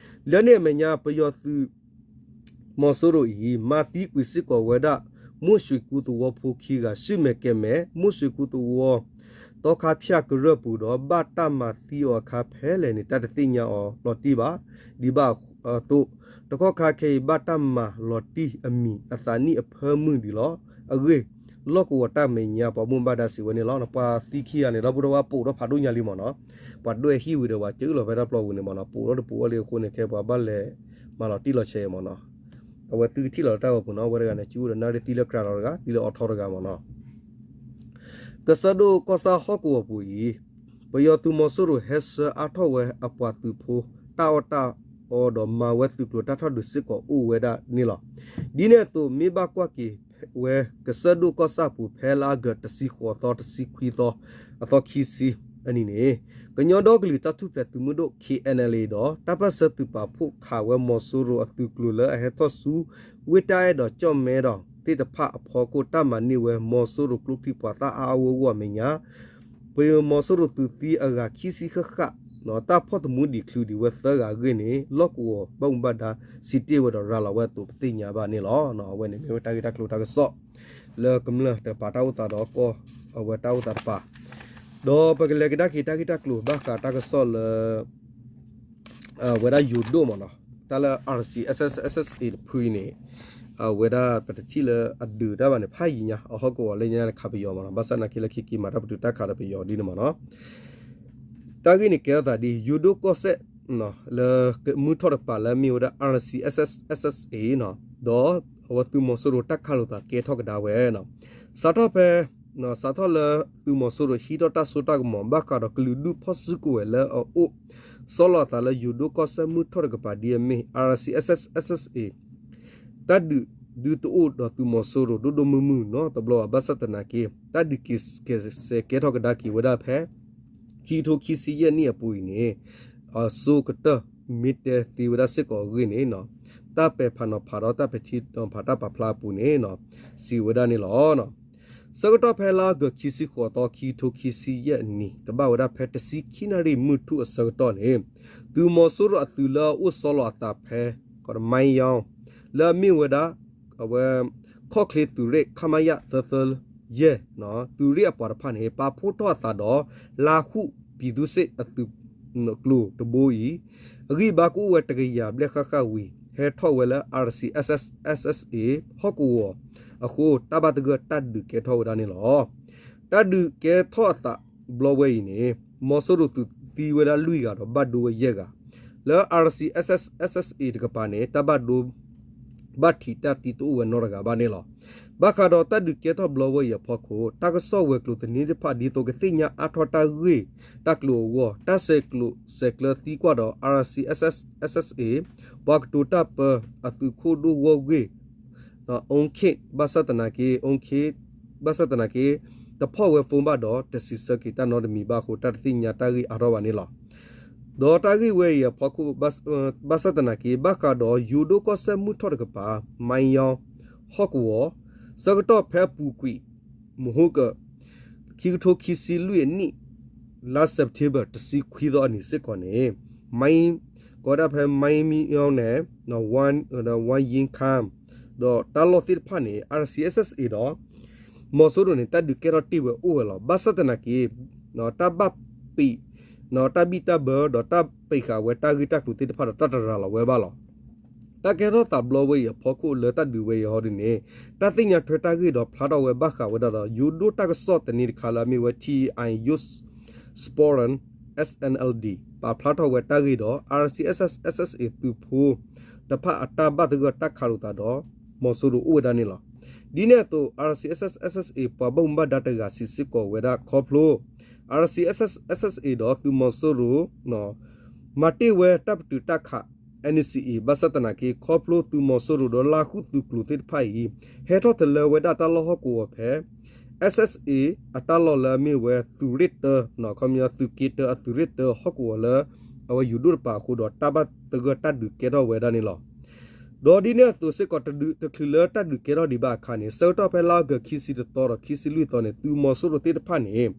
လၢန့ၣ်အမဲာ်ညါ ပယီၤသုး မီၤစိရိၤအံၤ မၤသံကွံာ်စ့ၢ်ကီးဝဲဒၣ် မီၢ်ၡွ့ကူသဝီဖိခံဂၤ ဆူမဲာ်ကဲၤမဲာ် မီၢ်ၡွ့ကူသဝီ သီခါဖၠၣ်ကရၢၢ်ပူၤဒီး ဘၣ်တၢ်မၤသံအီၤအခါဖဲလဲၣ်န့ၣ် တၢ်တသ့ၣ်ညါအီၤလီၤတံၢ်ဘၣ်. ဒ်ဘၣ်အသိး တကီၢ်ခါခဲအံၤ ဘၣ်တၢ်မၤလီၤတံၢ်အမံၤအသးနံၣ်အဖၢမုၢ်ဒံးလီၤ. အဂ့ၢ် လီၢ်ကဝီၤတၢ်မဲာ်ညါ ပှၤဘၣ်မူဘၣ်ဒါစံးဝဲန့ၣ်လီၤ. ပှၤသံခံဂၤန့ၣ် ဒီပုၢ်ဒီဝဲၢ်ပိာ်ထီၣ်ဖးဒိၣ်ညါလံမ့ၢ်နီၤ. ပှၤဒွဲၣ်ဟံၣ်ဝံၤဒီး ပှၤကၢလီၤဖဲတၢ်ပျီပူၤန့ၣ်မ့ၢ်နီၤ, ပိာ်ထီၣ်တပိာ်အီၤလံအဃိန့ၣ် ခဲပှၤဘၣ်လဲၤမၤလီၤတံၢ်လီၤဆဲးမ့ၢ်နီၤ. အဝဲသုကထံၣ်လီၤလၢတၢ်ဂီၤပူၤနီၤ, အဝဲတဂၤန့ၣ် စုအိၣ်ဒီးနၣ်ရံၣ်သံလၢကြၤလီၤတဂၤ သံလၢအီထီတဂၤမ့ၢ်နီၤ. ကစၢၢ်ဒိၣ်ကီၢ်ဆၣ်ဟီၣ်ကဝီၤပူၤအံၤ ပယီၤသုးမီၤစိရိၤဟဲဆှၢအါထီၣ်ဝဲအပှၤသုးဖိ တၢ်အီၣ်တၢ်အီဒီးမၤဝဲသုးကျိၤတၢ်ထီၣ်ဒုးစ့ၢ်ကီးအိၣ်ဝဲဒၣ်န့ၣ်လီၤ. ဒ်န့ၣ်အသိး မ့ၢ်ဘၣ်ကွၢ်က့ၤဝဲကစၢၢ်ဒိၣ်ကီၢ်ဆၣ်ပူၤ ဖဲလါအီကူး တဆံဃိးသီ တဆံခွံသီ အသီခံဆံအနံၤန့ၣ် ကညီဒီကလုာ်တၢ်ထူၣ်ဖျဲးသုးမုၢ်ဒိၣ် ခ့ၣ်အဲၣ်အၣ်လ်အ့ ဒီး တၢ်ပၢၢ်ဆၢသုးပာ်ဖှိၣ်ခးဝဲမီၤစိရိၤအသုးကျိၤလၢအဟဲထီၣ်ဆူ ဝ့ၢ်တၢ်အဲၣ်ဒီးကၠီၣ်မဲဒီးသ့ၣ်တဖၣ်အဖီခိၣ် တၢ်မၤန့ၢ်ဝဲမီၤစိရိၤကျိချံမျိာ်သၣ်အါအါဂီၢ်ဂီၢ်အမဲာ်ညါ ပယီၤမီၤစိရိၤသုးသံအဂၤခံဆံဃၣ်ဃၣ် တၢ်ဖီၣ်သမူဒံးချုးဒံးဝဲသၢဂၤအဂ့ၢ်န့ၣ် လီၢ်ကဝီၤဘၣ်မူဘၣ်ဒါစံးတ့ၢ်ဝဲဒီးရၤလီၤဝဲအသိးပသ့ၣ်ညါဘၣ်န့ၣ်လီၤ. အဝဲန့ၣ်မ့ၢ်ဝဲတၢ်ဂ့ၢ်တၢ်ကျိၤတၢ်ကစီၣ် လၢကမျၢၢ်တကပၤတၢ်အိၣ်သးဒီးကီၢ်အဝဲတၢ်အိၣ်သးတကပၤ ဒီးပကလဲၤကဒါက့ၤတၢ်ဂ့ၢ်တၢ်ကျိၤဘၣ်ဃးတၢ်ကစီၣ်လၢ အဝဲဒၣ်ယိၤဒိၣ်မ့ၢ်နီၤ, တၢ်လၢ RCSS/SSA တဖုအံၤန့ၣ် အဝဲဒၣ်ပတထံၣ်လၢအဒုးတၢ်ဘၣ်န့ၣ် ဖးယံၤညါ အဟီၣ်ကဝီၤလၢညါန့ၣ်ခးပယီၤမ့ၢ်နီၤ, ဘၣ်ဆၣ်သနာ်က့လၢခံက့ၤမၤတၢ်ပတုာ်တၢ်ခးဒီးပယီၤဒ်န့ၣ်မ့ၢ်နီၤ. တၢ်ဂ့ၢ်န့ၣ်ကဲထီၣ်သးဒ် ယိၤဒိၣ်ကီၢ်စဲၣ် လၢမုၢ်ထီၣ်တကပၤလၢအမ့ၢ်ဝဲဒၣ် RCSS/SSA နီၤ, ဒီးအဝဲသုးမီၤစိရိၤတၢ်ခးလိာ်သးကဲထီၣ်ကဒါဝဲနီၤ, စးထီၣ်ဖဲ စးထီၣ်လၢသုးမီၤစိရိၤဟံးထီၣ်တၢ်စိတၢ်ကမီၤ ဘၣ်ဃးဒီးကလုာ်ဒူၣ်ဖီၣ်စုကဝဲၤလၢအအိၣ် ဆီလီၤအသးလၢယိၤဒိၣ်ကီၢ်စဲၣ်မုၢ်ထီၣ်တကပၤဒ်အမ့ၢ် RCSS/SSA တၢ်ဒုးဒုတအိၣ်ဒီးသုးမီၤစိရိၤဒိၣ်ဒိၣ်မုၢ်မုၢ်နီတဘျီဘၣ်, ဘၣ်ဆၣ်သနာ်က့ တၢ်ဒုးကဲစဲးကဲထီၣ်ကဒါက့ၤဝဲဒၣ်ဖဲ ခံကထိခံဆံယဲၢ်နံၣ်အပူၤအံၤန့ၣ် အစိကတၢၢ်မ့ၢ်တဲသ့ဝဲဒၣ်စ့ၢ်ကီးအဂ့ၢ်န့ၣ် တၢ်ပဲာ်ဖးနီၤဖးဒီးတၢ်ပဲာ်ထံနီၤဖးတၢ်ပာ်ဖျါအပူၤန့ၣ် စံးဝဲဒၣ်န့ၣ်လီၤ. ဆၢကတီၢ်ဖဲလါအီကူး ခံဆံဃိးသီ ခံကထိခံဆံယဲၢ်နံၣ် ကဘၣ်ဝဲဒၣ်ဖဲတဆံခံနၣ်ရံၣ်မုၢ်ထူၣ်အဆၢကတီၢ်န့ၣ် သုးမီၤစိရိၤအသုးလၢအအိၣ်ဆီလီၤအသးဖဲ ကီးတမါယီ လၢအမ့ၢ်ဝဲဒၣ် အဝဲ ခီၣ်ချ့သုးရ့ၣ် ခမရ သၢသၢယဲၢ် သုးရ့ၣ်အပှၤတဖၣ်န့ၣ် ပာ်ဖှိၣ်ထီၣ်အသးဒီး လါဟူၣ် ပြည်သူ့စစ် အသုးကျိၤတဘိအံၤ အဂံၢ်ဘါကအိၣ်ဝဲတကယၤဘျဲၣ်ဃၣ်ဃၣ်ဝံၤ ဟဲထီၣ်ဝဲလၢ RCSS/SSA ဟီၣ်ကဝီၤအဃိ တၢ်ဘၣ်သဂၢၢ်တၢ်ဒုးကဲထီၣ်ဝဲဒၣ်န့ၣ်လီၤ. တၢ်ဒုးကဲထီၣ်အသးဘျီဝဲအံၤန့ၣ် မီၤစိရိၤသုးသံဝဲဒၣ်လွံၢ်ဂၤဒီးဘၣ်ဒိဝဲယဲၢ်ဂၤ လၢ RCSS/SSA တကပၤန့ၣ် တၢ်ဘၣ်ဒိ ဘၣ်ထံးတၢ်သံတအိၣ်ဝဲနီတဂၤဘၣ်န့ၣ်လီၤ. ဘၣ်ဃးဒီးတၢ်ဒုးကဲထီၣ်ဘျီဝဲအံၤအဖီခိၣ် တၢ်ကစီၣ်ဝဲၤကျိၤသန့တဖၣ် ဒ်သိးကသ့ၣ်ညါအါထီၣ်တၢ်ဂ့ၢ်တၢ်ကျိၤအဂီၢ် တၢ်ဆဲးကျိးဆဲးကျၢသံကွၢ်ဒီး RCSS/SSA ပှၤကတိၤတၢ်ပၢအသုးခိၣ်ဒိၣ်ဂီၢ်ဂ့ၢ် အူခ့ၣ် ဘၣ်ဆၣ်သနာ်က့ အူခ့ၣ် ဘၣ်ဆၣ်သနာ်က့ တဖီၣ်ဝဲ phone ဘၣ်ဒီး တစံးဆၢက့ၤတၢ်နီတမံၤဘၣ်အဃိ တၢ်တသ့ၣ်ညါတၢ်ဂ့ၢ်အါထီၣ်ဘၣ်န့ၣ်လီၤ. ဒီးတၢ်ဂ့ၢ်ဝဲအံၤအဖီခိၣ် ဘၣ်ဆၣ်သနာ်က့ ဘၣ်ဃးဒီးယိၤဒိၣ်ကီၢ်စဲၣ်မုၢ်ထီၣ်တကပၤ မါယီ ဟီၣ်ကဝီၤ ဆၢကတီၢ်ဖဲအပူၤကွံာ် မဟိက ခံကထိခံဆံလွံၢ်အနံၣ် လါ September တဆံခွံသီအနံၤစ့ၢ်ကီးန့ၣ် မါယီ ကိးဝဲဒၣ်ဖဲ မံမံအီၤန့ၣ် ဝါယံခါ ဒီးတၢ်လီၢ်သ့ၣ်တဖၣ်န့ၣ် RCSS/SSA ဒီး မီၤစိရိၤန့ၣ် တၢ်ဒုးကဲထီၣ်တ့ၢ်ဝဲအိၣ်ဝဲလီၤ. ဘၣ်ဆၣ်သနာ်က့ တၢ်ဘၣ်ပံး တၢ်ဘံၣ်တၢ်ဘၢ ဒီးတၢ်ပံးဃာ်ဝဲတၢ်ဂ့ၢ်တၢ်ကျိၤသ့ၣ်တဖၣ်ဒီး တၢ်တရၤလီၤဝဲဘၣ်လီၤ. တၢ်ကဲထီၣ်သးဘျီဝဲအံၤအဖီခိၣ်လၢတၢ်ဒုးဝဲအံၤဟီဒ်န့ၣ် တၢ်သ့ၣ်ညါထွဲတၢ်ဂ့ၢ်ဒီးဖျါထီၣ်ဝဲဘၣ်ဃးဝဲဒၣ်ဒီး ယိၤဒိၣ်တၢ်ကစီၣ်သန့တခါလၢအမ့ၢ်ဝဲ ထံအံယိၣ် စပီရၣ် SNLD ပာ်ဖျါထီၣ်ဝဲတၢ်ဂ့ၢ်ဒီး RCSS/SSA သုးဖိတဖၣ်အတၢ်ဘၣ်သဂၢၢ်တၢ်ခးလိာ်သးဒီး မီၤစိရိၤအိၣ်ဝဲဒၣ်န့ၣ်လီၤ. ဒ်န့ၣ်အသိး RCSS/SSA ပှၤဘၣ်မူဘၣ်ဒါတဂၤစံးစ့ၢ်ကီးဝဲဒၣ်ခီဖျိ RCSS/SSA ဒီးသုးမီၤစိရိၤ မၤတ့ၢ်ဝဲတၢ်ပတုာ်တၢ်ခး NCA ဘၣ်ဆၣ်သနာ်က့ ခီဖျိသုးမီၤစိရိၤဒီးလါဃုသုးကျိၤသ့ၣ်တဖၣ်အံၤ ဟဲထီၣ်တလၢဝဲဒၣ်တၢ်လီၢ်ဟီၣ်ကဝီၤဖဲ SSA အတၢ်လီၢ်လၢအမ့ၢ်ဝဲသုးရ့ၣ်တၢ ခီပညီသုးက့တၢအသုးရ့ၣ်တၢဟီၣ်ကဝီၤလၢ အဝဲယိၤဒိၣ်တပၤအဃိဒီး တၢ်ဘၣ်သဂၢၢ်တၢ်ဒုးကဲထီၣ်ဝဲဒၣ်န့ၣ်လီၤ. ဒီးဒ်န့ၣ်အသိးစ့ၢ်ကီး တဒုးတချုးလၢတၢ်ဒုးကဲထီၣ်ဒံးဘၣ်အခါန့ၣ် ဆၢကတီၢ်ဖဲလါအီကူးခံဆံတသီဒီးခံဆံလွံၢ်သီန့ၣ် သုးမီၤစိရိၤသ့ၣ်တဖၣ်န့ၣ် နီၣ်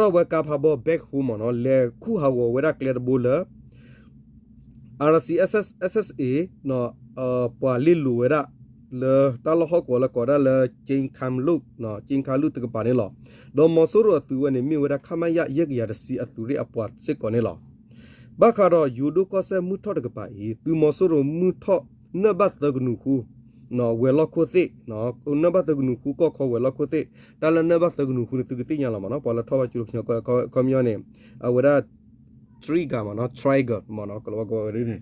ထီၣ်ဝဲကါဖးဘီ ဘဲၣ်ဟူမ့ၢ်နီၤ လဲၤခူၣ်ဟးဂီၤဝဲဒၣ်ကျဲတဘိလၢ RCSS/SSA ပှၤလ့လိာ်ဝဲဒၣ် လၢတၢ်လီၢ်ဟီၣ်ကဝီၤလၢကိးဒၣ်လၢ က့ခါလူၣ် က့ခါလူၣ်တကပၤန့ၣ်လီၤ. ဒီးမီၤစိရိၤအသုးဝဲန့ၣ် မ့ၢ်ဝဲဒၣ် ခမရ ယဲၢ်ကယၤတဆံအသုးရ့ၣ်အပှၤစ့ၢ်ကီးန့ၣ်လီၤ. ဘၣ်ဃးဒီးယိၤဒိၣ်ကီၢ်စဲၣ်မုၢ်ထီၣ်တကပၤအံၤ သုးမီၤစိရိၤမုၢ်ထီၣ်နၢၣ်ဘၣ်သၢကနူၤဃု နၢၣ်ဘၣ်သၢကနူၤဃု ကီၢ်ခီဝဲၤလီၢ်ခိၣ်သ့ၣ် တၢ်လၢနၢၣ်ဘၣ်သၢကနူၤဃုန့ၣ် သုကသ့ၣ်ညါလီၤမ့ၢ်နီၤ ပှၤလၢထီၣ်ဝဲကၠိခီ ခီပညီန့ၣ် အဝဲဒၣ် တြံဂၤမ့ၢ်နီၤ Trigger မ့ၢ်နီၤ ကလီၤဝဲကဝဲၤန့ၣ် ဒီး ခီ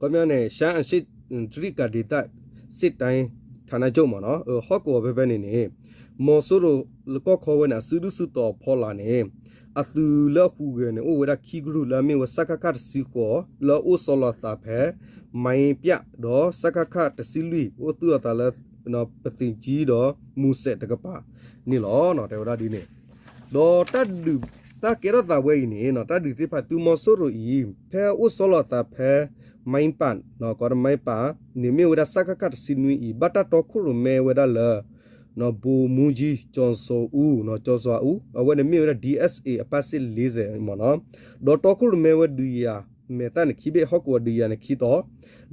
ပညီန့ၣ် ရှမ်းအရှေ့ တြံဂၤဒေသ စစ်တိုင်း ဌာနချုပ် မ့ၢ်နီၤ ဟီၣ်ကဝီၤဖဲဖဲန့ၣ်န့ၣ် မီၤစိရိၤလၢကီၢ်ခီဝဲန့ၣ် အစုဒုၣ်စုတီၤအဖီလာ်န့ၣ် အသုးလၢအဟူးဂဲၤန့ၣ် အိၣ်ဝဲဒၣ်ခံကရူၢ်လၢအမ့ၢ်ဝဲ စကခ တဆံဃိး လၢအအိၣ်ဆီလီၤအသးဖဲ မံပျၣ် ဒီး စကခ တဆံလွံၢ် အိၣ်သုးအသးလၢ ပသ့ၣ်ကၠံဒီး မူစဲးတကပၤန့ၣ်လီၤ. တဲဝဲဒၣ်ဒ်န့ၣ် ဒီးတၢ်ဒုး တၢ်ကဲထီၣ်သးဝဲအံၤန့ၣ် တၢ်ဒုးသ့ၣ်တဖၣ် သုးမီၤစိရိၤအံၤ ဖဲအအိၣ်ဆီလီၤအသးဖဲ မံပၣ် ကိးမံပၣ်န့ၣ် မ့ၢ်ဝဲဒၣ် စကခ တဆံနွံအံၤ ဘၣ်တၢ်တီခိၣ်ရိၣ်မဲဝဲဒၣ်လၢ ဗိုလ်မှူးကြီး ကျော်စွာဦး နီၤ ကျော်စွာဦး အဝဲန့ၣ်မ့ၢ်ဝဲဒၣ် ဒီး SSA အပၢ်စ့ၣ်လ့စဲးမ့ၢ်နီၤ ဒီးတီခိၣ်ရိၣ်မဲဝဲဒုးယၤ မဲာ်သၣ်န့ၣ်ခံဘ့ၣ် ဟီၣ်ကဝီၤဒုးယၤန့ၣ်ခံတီၤ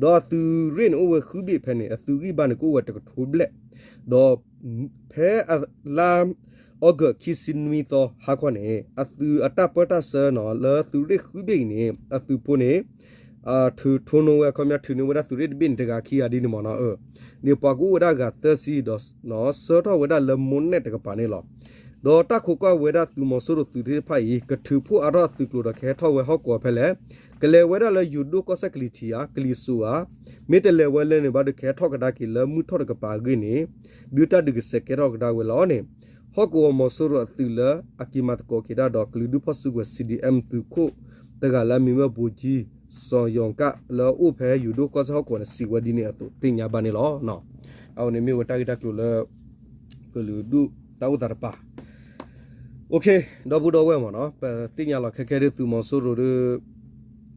ဒီးအသုးရ့ၣ်န့ၣ်အိၣ်ဝဲဃုဘ့ၣ်ဖဲန့ၣ် အသုးဂံၢ်ဘါန့ၣ်ကအိၣ်ဝဲတကထိဘျဲၣ် ဒီးဖဲလါ အီကူး ခံဆံနွံသီ ဟါခီန့ၣ် အသုးအတၢ်ပၢတၢ်ဆှၢနီၤ လၢသုးရ့ၣ်ဃုဘ့ၣ်အံၤန့ၣ် အသုးဖိန့ၣ် ထုးထိနိဝဲ ခီပညီထုးန့ၢ်ဝဲဒၣ်သုးရ့ၣ်တဘ့ၣ်န့ၣ် တဂၤခံဂၤဒ်န့ၣ်မ့ၢ်နီၤ န့ၣ်ပှၤကအိၣ်ဝဲဒၣ်ဂၤသၢဆံဒီး ဆှၢထီၣ်ဝဲဒၣ်လၢမိၢ်နဲၣ်တကပၤန့ၣ်လီၤ. ဒီးတၢ်ခိးကွၢ်ဝဲဒၣ်သုးမီၤစိရိၤသုးသ့ၣ်တဖၣ်အံၤ ကထုးဖှိၣ်အါထီၣ်အသုးကျိၤဒီးကဟဲထီၣ်ဝဲဟီၣ်ကဝီၤဖဲလဲၣ်, ကလဲၤဝဲဒၣ်လၢယိၤဒိၣ်ကီၢ်စဲၣ်ကလံၤထံးဧါ, ကလံၤစိးဧါ, မ့ၢ်တလဲၤဝဲလၢန့ၣ်ဘၣ်ဒီးကဟဲထီၣ်ကဒါက့ၤလၢမုၢ်ထီၣ်တကပၤအဂ့ၢ်န့ၣ် ဒုးတၢ်ဒုးကစဲးကဲထီၣ်ကဒါဝဲလီၤန့ၣ် ဟီၣ်ကဝီၤမီၤစိရိၤအသုးလၢအက့ၤမၤသကိးက့ၤတၢ်ဒီးကလုာ်ဒူၣ်ဖီၣ်စုကဝဲၤ CDM သုးခိၣ်တဂၤလၢအမံၤဝဲ ဗိုလ်ကြီး စီၤယွင်က လၢအအိၣ်ဖဲယိၤဒိၣ်ကီၢ်စဲၣ်ဟီၣ်ကဝီၤန့ၣ် စံးဝဲဒ်န့ၣ်အသိးသ့ၣ်ညါဘၣ်န့ၣ်လီၤ. အဝဲန့ၣ်မ့ၢ်ဝဲတၢ်ဂ့ၢ်တၢ်ကျိၤလၢ ကလုာ်ဒူၣ်တၢ်အိၣ်သးတပၤ ဒီပုၢ်ဒီဝဲၢ်မ့ၢ်နီၤ ပသ့ၣ်ညါလီၤခဲခဲဒ်သုးမီၤစိရိၤဒီး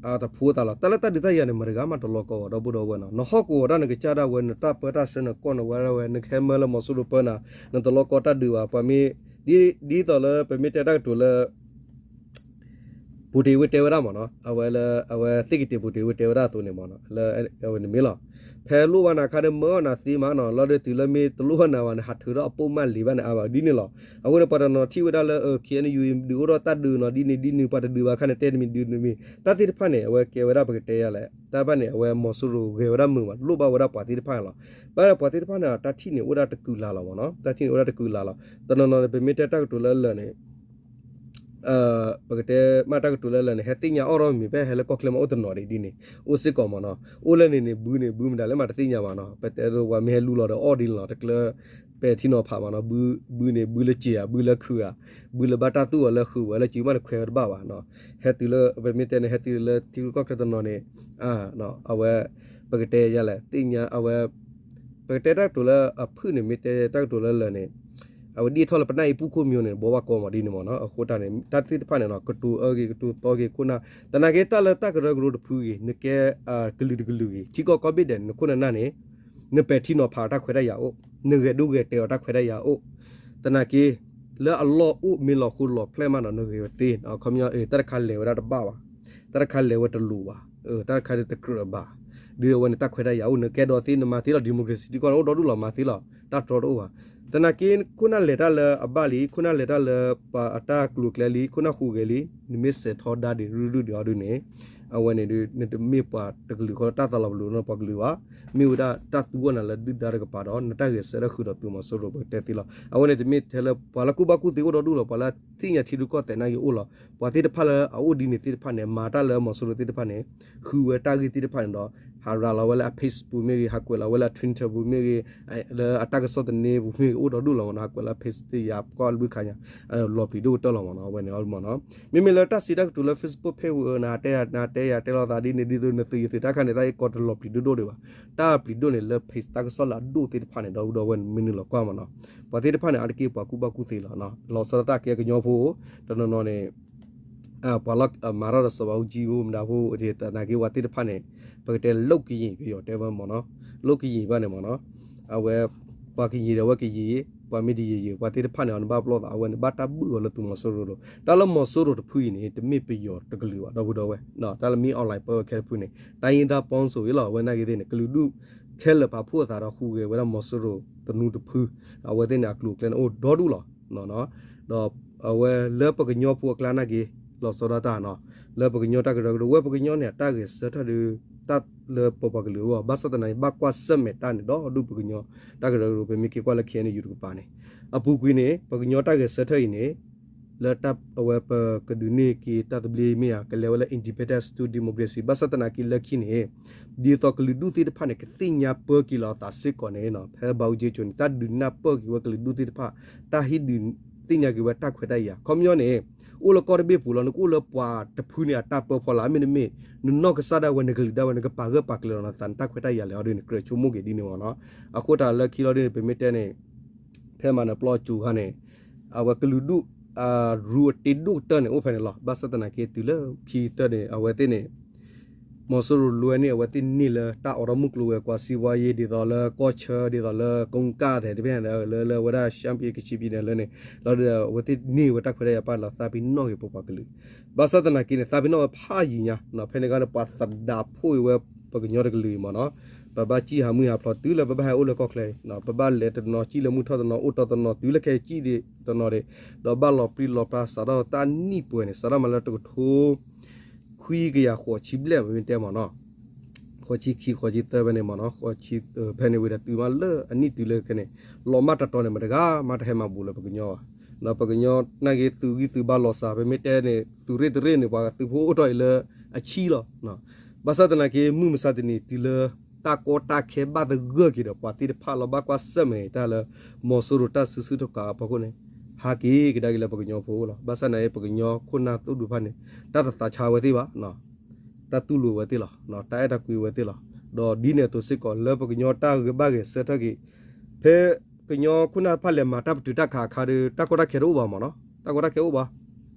အတဖိသးလီၤ. တၢ်လၢတၢ်ဒုးတၢ်ယၤန့ၣ် မတၤတဂၤမးတလီၤကီဝဲ ဒီပုၢ်ဒီဝဲၢ်နီၤ. နဟီၣ်ကဝီၤဒၣ်နကစၢ်ဒၣ်ဝဲ နတၢ်ပၢတၢ်ဆှၢနကိးနဝဲဒၣ်ဝဲ နကဟဲမၢလၢမီၤစိရိၤပၢနၤ နတလီၤကီတၢ်ဒုးဘၣ်. ပှၤမ့ၢ် ဒ်သိးလၢပမ့ၢ်တဲတၢ်ကတိၤလၢ ပူၤတ့ၤဝ့တဲဝဲဒၣ်မ့ၢ်နီၤ အဝဲလၢ အဝဲသ့ၣ်ကတ့ၤပူၤတ့ၤဝ့တဲဝဲဒၣ်အသိးန့ၣ်မ့ၢ်နီၤ လၢအဝဲန့ၣ်မ့ၢ်လီၤ. ဖဲလိၣ်ဘၣ်နၤအခါန့ၣ် မၢအီၣ်နၤသ့မးနီၤ လီၤဒုးတုၤလၢမ့ၢ်တလိၣ်ဘၣ်နၤဘၣ်န့ၣ် ဟးထုးထီၣ်အပိာ်မၢလံၤဘၣ်န့ၣ် အါဘၣ်ဒ်န့ၣ်လီၤ. အဃိန့ၣ် ပှၤတနီၤထံၣ်ဝဲဒၣ်လၢ KNU ဒုးအိၣ်ထီၣ်တၢ်ဒုးနီၤ ဒ်န့ၣ်ဒ်နုၤ ပှၤတဒုးဘၣ်အခါန့ၣ် တဲတမံၤဒုးတမံၤ တၢ်သ့ၣ်တဖၣ်န့ၣ် အဝဲကဲဝဲဒၣ်ပကတဲယၤလဲၣ် တၢ်ဘၣ်န့ၣ် အဝဲမီၤစိရိၤဂဲၤဝဲဒၣ်မုာ်ဘၣ် လိၣ်ဘၣ်ဝဲဒၣ်ပှၤသ့ၣ်တဖၣ်န့ၣ်လီၤ. ဘၣ်ဒီးပှၤသ့ၣ်တဖၣ်န့ၣ် တၢ်ထံၣ်န့ၣ်အိၣ်ဒၣ်တကုာ်လၢ်လီၤမ့ၢ်နီၤ တၢ်ထံၣ်န့ၣ်အိၣ်ဒၣ်တကုာ်လၢ်လီၤ. တနီၤနီၤန့ၣ် ပမ့ၢ်တဲတၢ်ကတိၤလၢလၢာ်န့ၣ် ပကတဲမ့ၢ်တၢ်ကတိၤလၢလၢာ်န့ၣ် ဟဲသ့ၣ်ညါအီၣ်ထီၣ်မ့ၢ်ဖဲဟဲလၢကီၢ်ချၢမးအိၣ်တနီၤဒ်န့ၣ် အိၣ်စ့ၢ်ကီးမ့ၢ်နီၤ အိၣ်လၢန့ၣ်န့ၣ် ဘုန့ၣ် ဘုမတၤလဲၣ်မးတသ့ၣ်ညါဘၣ်နီၤ ပတဲဒ်ပှၤမ့ၢ်ဟဲလူလီၤဒီးအီၣ်ဒ်န့ၣ်လီၤ တကျၢ ပဲာ်ထံနီၤဖးမ့ၢ်နီၤ ဘု ဘုန့ၣ် ဘုလၢစ့ၤဧါ ဘုလၢခုးဧါ ဘုလၢဘၣ်တၢ်သူၣ်အီၤလၢဃုာ်ဝဲလၢစ့ၤမးတခွဲးဝဲတဘၣ်ဘၣ်နီၤ ဟဲတုၤလၢ ပမ့ၢ်တဲန့ၣ် ဟဲတုၤလၢထံရူၢ်ကီၢ်ချၢတနီၤန့ၣ် အဝဲ ပကတဲယၤလဲၣ် သ့ၣ်ညါအဝဲ ပကတဲတၢ်ကတိၤလၢအဖုၣ်န့ၣ် မ့ၢ်တဲတၢ်ကတိၤလၢလၢာ်န့ၣ် အဝဲဒ်ထီၣ်လၢပနၢ်အံၤပူၤခိၣ်မၠိန့ၣ် ဘိးဘၣ်ကီမးဒ်န့ၣ်မ့ၢ်နီၤ အဃိတၢ်န့ၣ် တၢ်သ့ၣ်တဖၣ်န့ၣ်နီၤ ကတိၤအၢဂ့ၤ ကတိၤသီဂ့ၤ ခိၣ်နၢ် သနာ်က့တၢ်လၢတၢ်ကရၢကရိတဖုဂ့ၤ နကဲ ကလုာ်တကလုာ်ဂ့ၤ ထံကီၢ်ကိးဘ့ၣ်ဒဲးန့ၣ် နခိၣ်နၢ်န့ၣ် နပဲာ်ထံနီၤဖးအီၤတၢ်ခွဲးတၢ်ယာ်အိၣ် နဂဲၤဒိဂဲၤတဲာ်အီၤတၢ်ခွဲးတၢ်ယာ်အိၣ် သနာ်က့ လၢအလီၢ်အိၣ်မ့ၢ်လီၤဃိလီၤဖျဲၣ်မးနီၤ နဂဲၤဝဲသ့ ခီပညီ တၢ်တခါလဲၤဝဲဒၣ်တဘၣ်ဘၣ် တၢ်တခါလဲၤဝဲတလိၤဘၣ်, တၢ်တခါဒ်တကြၢးဘၣ်, ဒ်အဝဲန့ၣ်တၢ်ခွဲးတၢ်ယာ်အိၣ်န့ၣ် ကဲဒီးသ့နမၤသ့လီၤ democracy ဒ်ကီးန့ၣ် အိၣ်ဒီဒူၣ်လီၤ မၤသ့လီၤ တၢ်တြီတအိၣ်ဘၣ်. သနာ်က့ ခိၣ်နၢ်လဲၤတၢ်လၢအဘၣ်လံ ခိၣ်နၢ်လဲၤတၢ်လၢပှၤအတၢ်ကျိၤကျဲလံ ခိၣ်နၢ်ဟူးဂဲၤလံ နမ့ၢ်စဲးထီဒါဒံးရုၢ်ရုၢ်ဒံးအီၤဒုန့ၣ် အဝဲန့ၣ်ဒု နတမ့ၢ်ပှၤတကလုာ်ဃီ တၢ်သးလီၤပလိာ်နီၤပှၤကလုာ်ဘၣ်, မ့ၢ်ဝဲဒၣ်တၢ်သူအီၣ်နၤလၢဒုၣ်ဒါတကပၤဒီး နတၢ်ဂဲၤဆၢထၢၣ်ဃုာ်ဒီးသုးမီၤစိရိၤ ပကတဲသ့လီၤ. အဝဲန့ၣ်တမ့ၢ်ထဲလၢပှၤလၢကူၣ်ဘၣ်ကူၣ်သ့အိၣ်ဒီဒူၣ်လီၤ ပှၤလၢသ့ၣ်ညါထံရူၢ်ကီၢ်သဲးနာ်က့အိၣ်လီၤ. ပှၤသ့ၣ်တဖၣ်လၢအအိၣ်ဒ်န့ၣ်သ့ၣ်တဖၣ်န့ၣ် မၤတၢ်လၢမီၤစိရိၤသ့ၣ်တဖၣ်န့ၣ် ဃုဝဲတၢ်ဂ့ၢ်သ့ၣ်တဖၣ်န့ၣ်ဒီး ဟးရၤလီၤဝဲလၢအ Facebook မ့ၢ်ဂ့ၤ ဟးကွဲးလီၤဝဲလၢ Twitter ပူၤမ့ၢ်ဂ့ၤ လၢအတၢ်ကစီၣ်သန့ပူၤမ့ၢ်ဂ့ၤ အိၣ်ဒီဒူၣ်လီၤမနီၤ ဟးကွဲးလၢ Facebook ယၤပကီၢ်လွံၢ်ခါညါ လီၤပျံၤဒိၣ်ကတၢၢ်လီၤမနီၤ အဝဲန့ၣ်မနီၤ. မ့မ့ၢ်လၢတၢ်စံးတၢ်ကတိၤလၢ Facebook page ဝဲ နတဲယၤတဲလီၤသးဒ်န့ၣ် ဒ်သိးနသုးယသုးတၢ်ခါန့ၣ် တၢ်အံၤကီးတလီၤပျံၤဒိၣ်ဒိၣ်ဒံးဘၣ်. တၢ်ပျံၤဒိၣ်န့ၣ်လၢ page တၢ်ကစီၣ်လၢအဒိၣ်သ့ၣ်တဖၣ်န့ၣ် ဒီပုၢ်ဒီဝဲၢ်မနုၤလီၤကွၢ်မနီၤ. ပှၤသ့ၣ်တဖၣ်န့ၣ် အါတက့ၢ်ပှၤကူၣ်ဘၣ်ကူၣ်သ့လီၤ. လီၤဆီဒၣ်တၢ်ကဲကညီဖိ တနီၤနီၤန့ၣ် ပှၤလီၤမၤထီၣ်ဒီးစီၤဘးအူကၠံအိၣ်မတၤဖိ သနာ်က့ပှၤသ့ၣ်တဖၣ်န့ၣ် ပကတဲလၢ ကယံာ်ကယီၤတဲဝဲမနီၤ, လၢကယံာ်ဘၣ်န့ၣ်မနီၤ, အဝဲ ပှၤကယံာ်ဒီးဝဲကယံာ်, ပှၤမ့ၢ်တယံာ်ယံာ် ပှၤသ့ၣ်တဖၣ်န့ၣ် အနဘၣ်ပလီၢ်သး အဝဲန့ၣ် ဘၣ်တၢ်ဘုၣ်အီၤလၢသုးမီၤစိရိၤလိၤ, တၢ်လၢမီၤစိရိၤတဖုအံၤန့ၣ် တမ့ၢ်ပယီၤတကလုာ်ဘၣ် ဒီပုၢ်ဒီဝဲၢ်, တၢ်လၢမ့ၢ် online ပၢဝဲခဲတဖုန့ၣ် တိုင်းရင်းသားပေါင်းစုံ အံၤလီၤ အဝဲနာ်က့သ့ၣ်န့ၣ် ကလုာ်ဒူၣ်ခဲလၢာ်ပာ်ဖှိၣ်အသးဒီးဟူးဂဲၤဝဲဒၣ်မီၤစိရိၤသနူတဖု, အဝဲသ့ၣ်န့ၣ် အကျိၤအကျဲန့ၣ်အိၣ်ဒီဒူၣ်လီၤ. ဒီးအဝဲလၢပကညီဖိအကျါနာ်က့ လီၤဆီဒၣ်တၢ်နီၤ, လၢပကညီတၢ်ကရၢကရိ ဝဲပကညီန့ၣ် အတၢ်ဂဲၤဆၢထၢၣ်ဒီး တၢ်လၢပပှၤကလုာ်အဂီၢ် ဘၣ်ဆၣ်သနာ်က့ ဘၣ်ကွၢ်ဆၢၣ်မဲာ်တၢ်န့ၣ် ဒီဒူၣ်ပကညီတၢ်ကရၢကရိ ပမ့ၢ်က့ၤကွၢ်လၢ K N U တကပၤန့ၣ် အပူၤကွံာ်န့ၣ် ပကညီတၢ်ဂဲၤဆၢထၢၣ်အံၤန့ၣ် လၢတၢ်အဝဲပကဒုးန့ၢ်က့ၤတၢ်သဘျ့မ့ၢ်ဧါ ကလဲၤဝဲလၢ independence to democracy ဘၣ်ဆၣ်သနာ်က့လၢခံန့ၣ် ဒ်သိးကလုာ်ဒူၣ်သ့ၣ်တဖၣ်န့ၣ် ကသ့ၣ်ညါပၢက့ၤလီၤအသးစ့ၢ်ကီးန့ၣ် ဖဲဘးအူကၠံကၠိန့ၣ် တၢ်ဒုးနၢ်ပၢၢ်က့ၤဝဲကလုာ်ဒူၣ်သ့ၣ်တဖၣ် တၢ်ဟ့ၣ်ဒုးသ့ၣ်ညါက့ၤဝဲတၢ်ခွဲးတၢ်ယာ် ခီပညီန့ၣ် အိၣ်လၢကီၢ်တဘ့ၣ်ပူၤလီၤ နကအိၣ်လၢပှၤတဖုန့ၣ်အတၢ်ပၢဖီလာ် မ့တမ့ၢ် နနီၢ်ကစၢ်ဒၣ်ဝဲ နကလုာ်ဒၣ်ဝဲ နကပာ်ဂၢၢ်ပာ်ကျၢၤလီၤနသး နတၢ်ခွဲးတၢ်ယာ်လဲၣ်အီၤဒ်န့ၣ် ကြၢးဆိကမိၣ်က့ၤဒ်န့ၣ်မ့ၢ်နီၤ. အဃိသတးလၢခံလီၤဒ်န့ၣ် ပမ့ၢ်တဲန့ၣ် ဖဲမၤနၢၤပျီအစိၤခါန့ၣ် အဝဲကလုာ်ဒူၣ် ရူအတ့ဒိၣ်ကတၢၢ်န့ၣ် အိၣ်ဖဲန့ၣ်လီၤ. ဘၣ်ဆၣ်သနာ်က့တုၤလၢခံကတၢၢ်န့ၣ် အဝဲသ့ၣ်န့ၣ် မီၤစိရိၤလွဲန့ၢ် အဝဲသ့ၣ်န့ၢ်လၢတၢ်အိးထီၣ်မုၢ်ကျိၤဝဲၤကွာ် စံးဝါယ့ ဒ်သိးလၢကီၢ်ဆၢ ဒ်သိးလၢကိကၣ်သဲးတဖၣ်န့ၣ် လၢလၢဝဲဒၣ် ရှမ်းပြည် ကချင်ပြည်နယ် လၢန့ၣ် လီၤဒ်ဒီး အဝဲသ့ၣ်န့ၢ်ဝဲတၢ်ခွဲးတၢ်ယာ်ပာ်လီၤသးပ့ၤနီၣ်က့ၤပပှၤကလုာ် ဘၣ်ဆၣ်သနာ်က့န့ၣ် သးပ့ၤနီၣ်ဝဲဖးယံာ်ညါ ဖဲန့ၣ်ကဒီး ပှၤသဒးဖှိၣ်အံၤဝဲ ပကညီတကလုာ်အံၤမ့ၢ်နီၤ, ပဘၣ်စံၣ်ဟးမုၢ်ဟးဖျိးတုၤလၢပဘၣ်ဟဲအိၣ်လၢကီၢ်ချၢအံၤ, ပဘၣ်လဲၤတနီၤ စံၣ်လၢမုၢ်ထီၣ်တနီၤ အိၣ်တီတနီၤတုၤလၢခဲစံၣ်တနီၤဒီး ဒီးဘၣ်လီၤပြံလီၤပြါ စးထီၣ်တၢ်နံၣ်ပှဲၤန့ၣ် စးထီၣ်မးလၢတကထိ ခွံကယၤဃိးဆံဘျဲၣ် မ့မ့ၢ်တဲမ့ၢ်နီၤ, ဃိးဆံခံ ဃိးဆံသၢဖဲန့ၣ်မ့ၢ်နီၤ, ဃိးဆံ ဖဲန့ၣ်ဝံၤဒီးတုၤမးလၢအနံၣ်တုၤလၢခဲန့ၣ် လီၤမးတတီၤန့ၣ် မတဂၤမးတဟဲမၤဘူးလၢပကညီဘၣ်. ဒီးပကညီနာ်က့ သုးဂံၢ်သုးဘါလီၤစှၤ ပမ့ၢ်တဲန့ၣ် သုးရ့ၣ်တရ့ၣ်န့ၣ် ပှၤသုးဖိအိၣ်ထီၣ်အံၤလၢအဆံလီၤ. ဘၣ်ဆၣ်သနာ်က့ မုၢ်မဆါတနံၤတုၤလၢ တၢ်ကီတၢ်ခဲဘၣ်သဂၢၢ်က့ၤဒီး ပှၤသ့ၣ်တဖၣ်လီၤ ဘၣ်ကွၢ်ဆၢၣ်မဲာ်တၢ်လၢ မီၤစိရိၤတၢ်စုဆူၣ်တကးအဖီခိၣ်န့ၣ် ဟးက့ၤကဒါက့ၤလၢပကညီဖိအအိၣ်လီၤ. ဘၣ်ဆၣ်သနာ်က့ ပကညီခိၣ်နၢ်သိၣ်ဒူတဖၣ်န့ၣ် တၢ်တသးဆါဝဲသ့ၣ်ဘၣ်, တၢ်တူၢ်လိာ်ဝဲသ့ၣ်လီၤ, တၢ်အဲၣ်တၢ်ကွံဝဲသ့ၣ်လီၤ. ဒီးဒ်န့ၣ်အသိးစ့ၢ်ကီး လၢပကညီတၢ်ဂ့ၢ်ဘၣ်ဂဲၤဆၢထၢၣ်က့ၤ ဖဲကညီခိၣ်နၢ်တဖၣ်လဲၤမၤတၢ်ပတုာ်တၢ်ခးအခါဒီး တၢ်ကီတၢ်ခဲတအိၣ်ဘၣ်မ့ၢ်နီၤ, တၢ်ကီတၢ်ခဲအိၣ်ဘၣ်,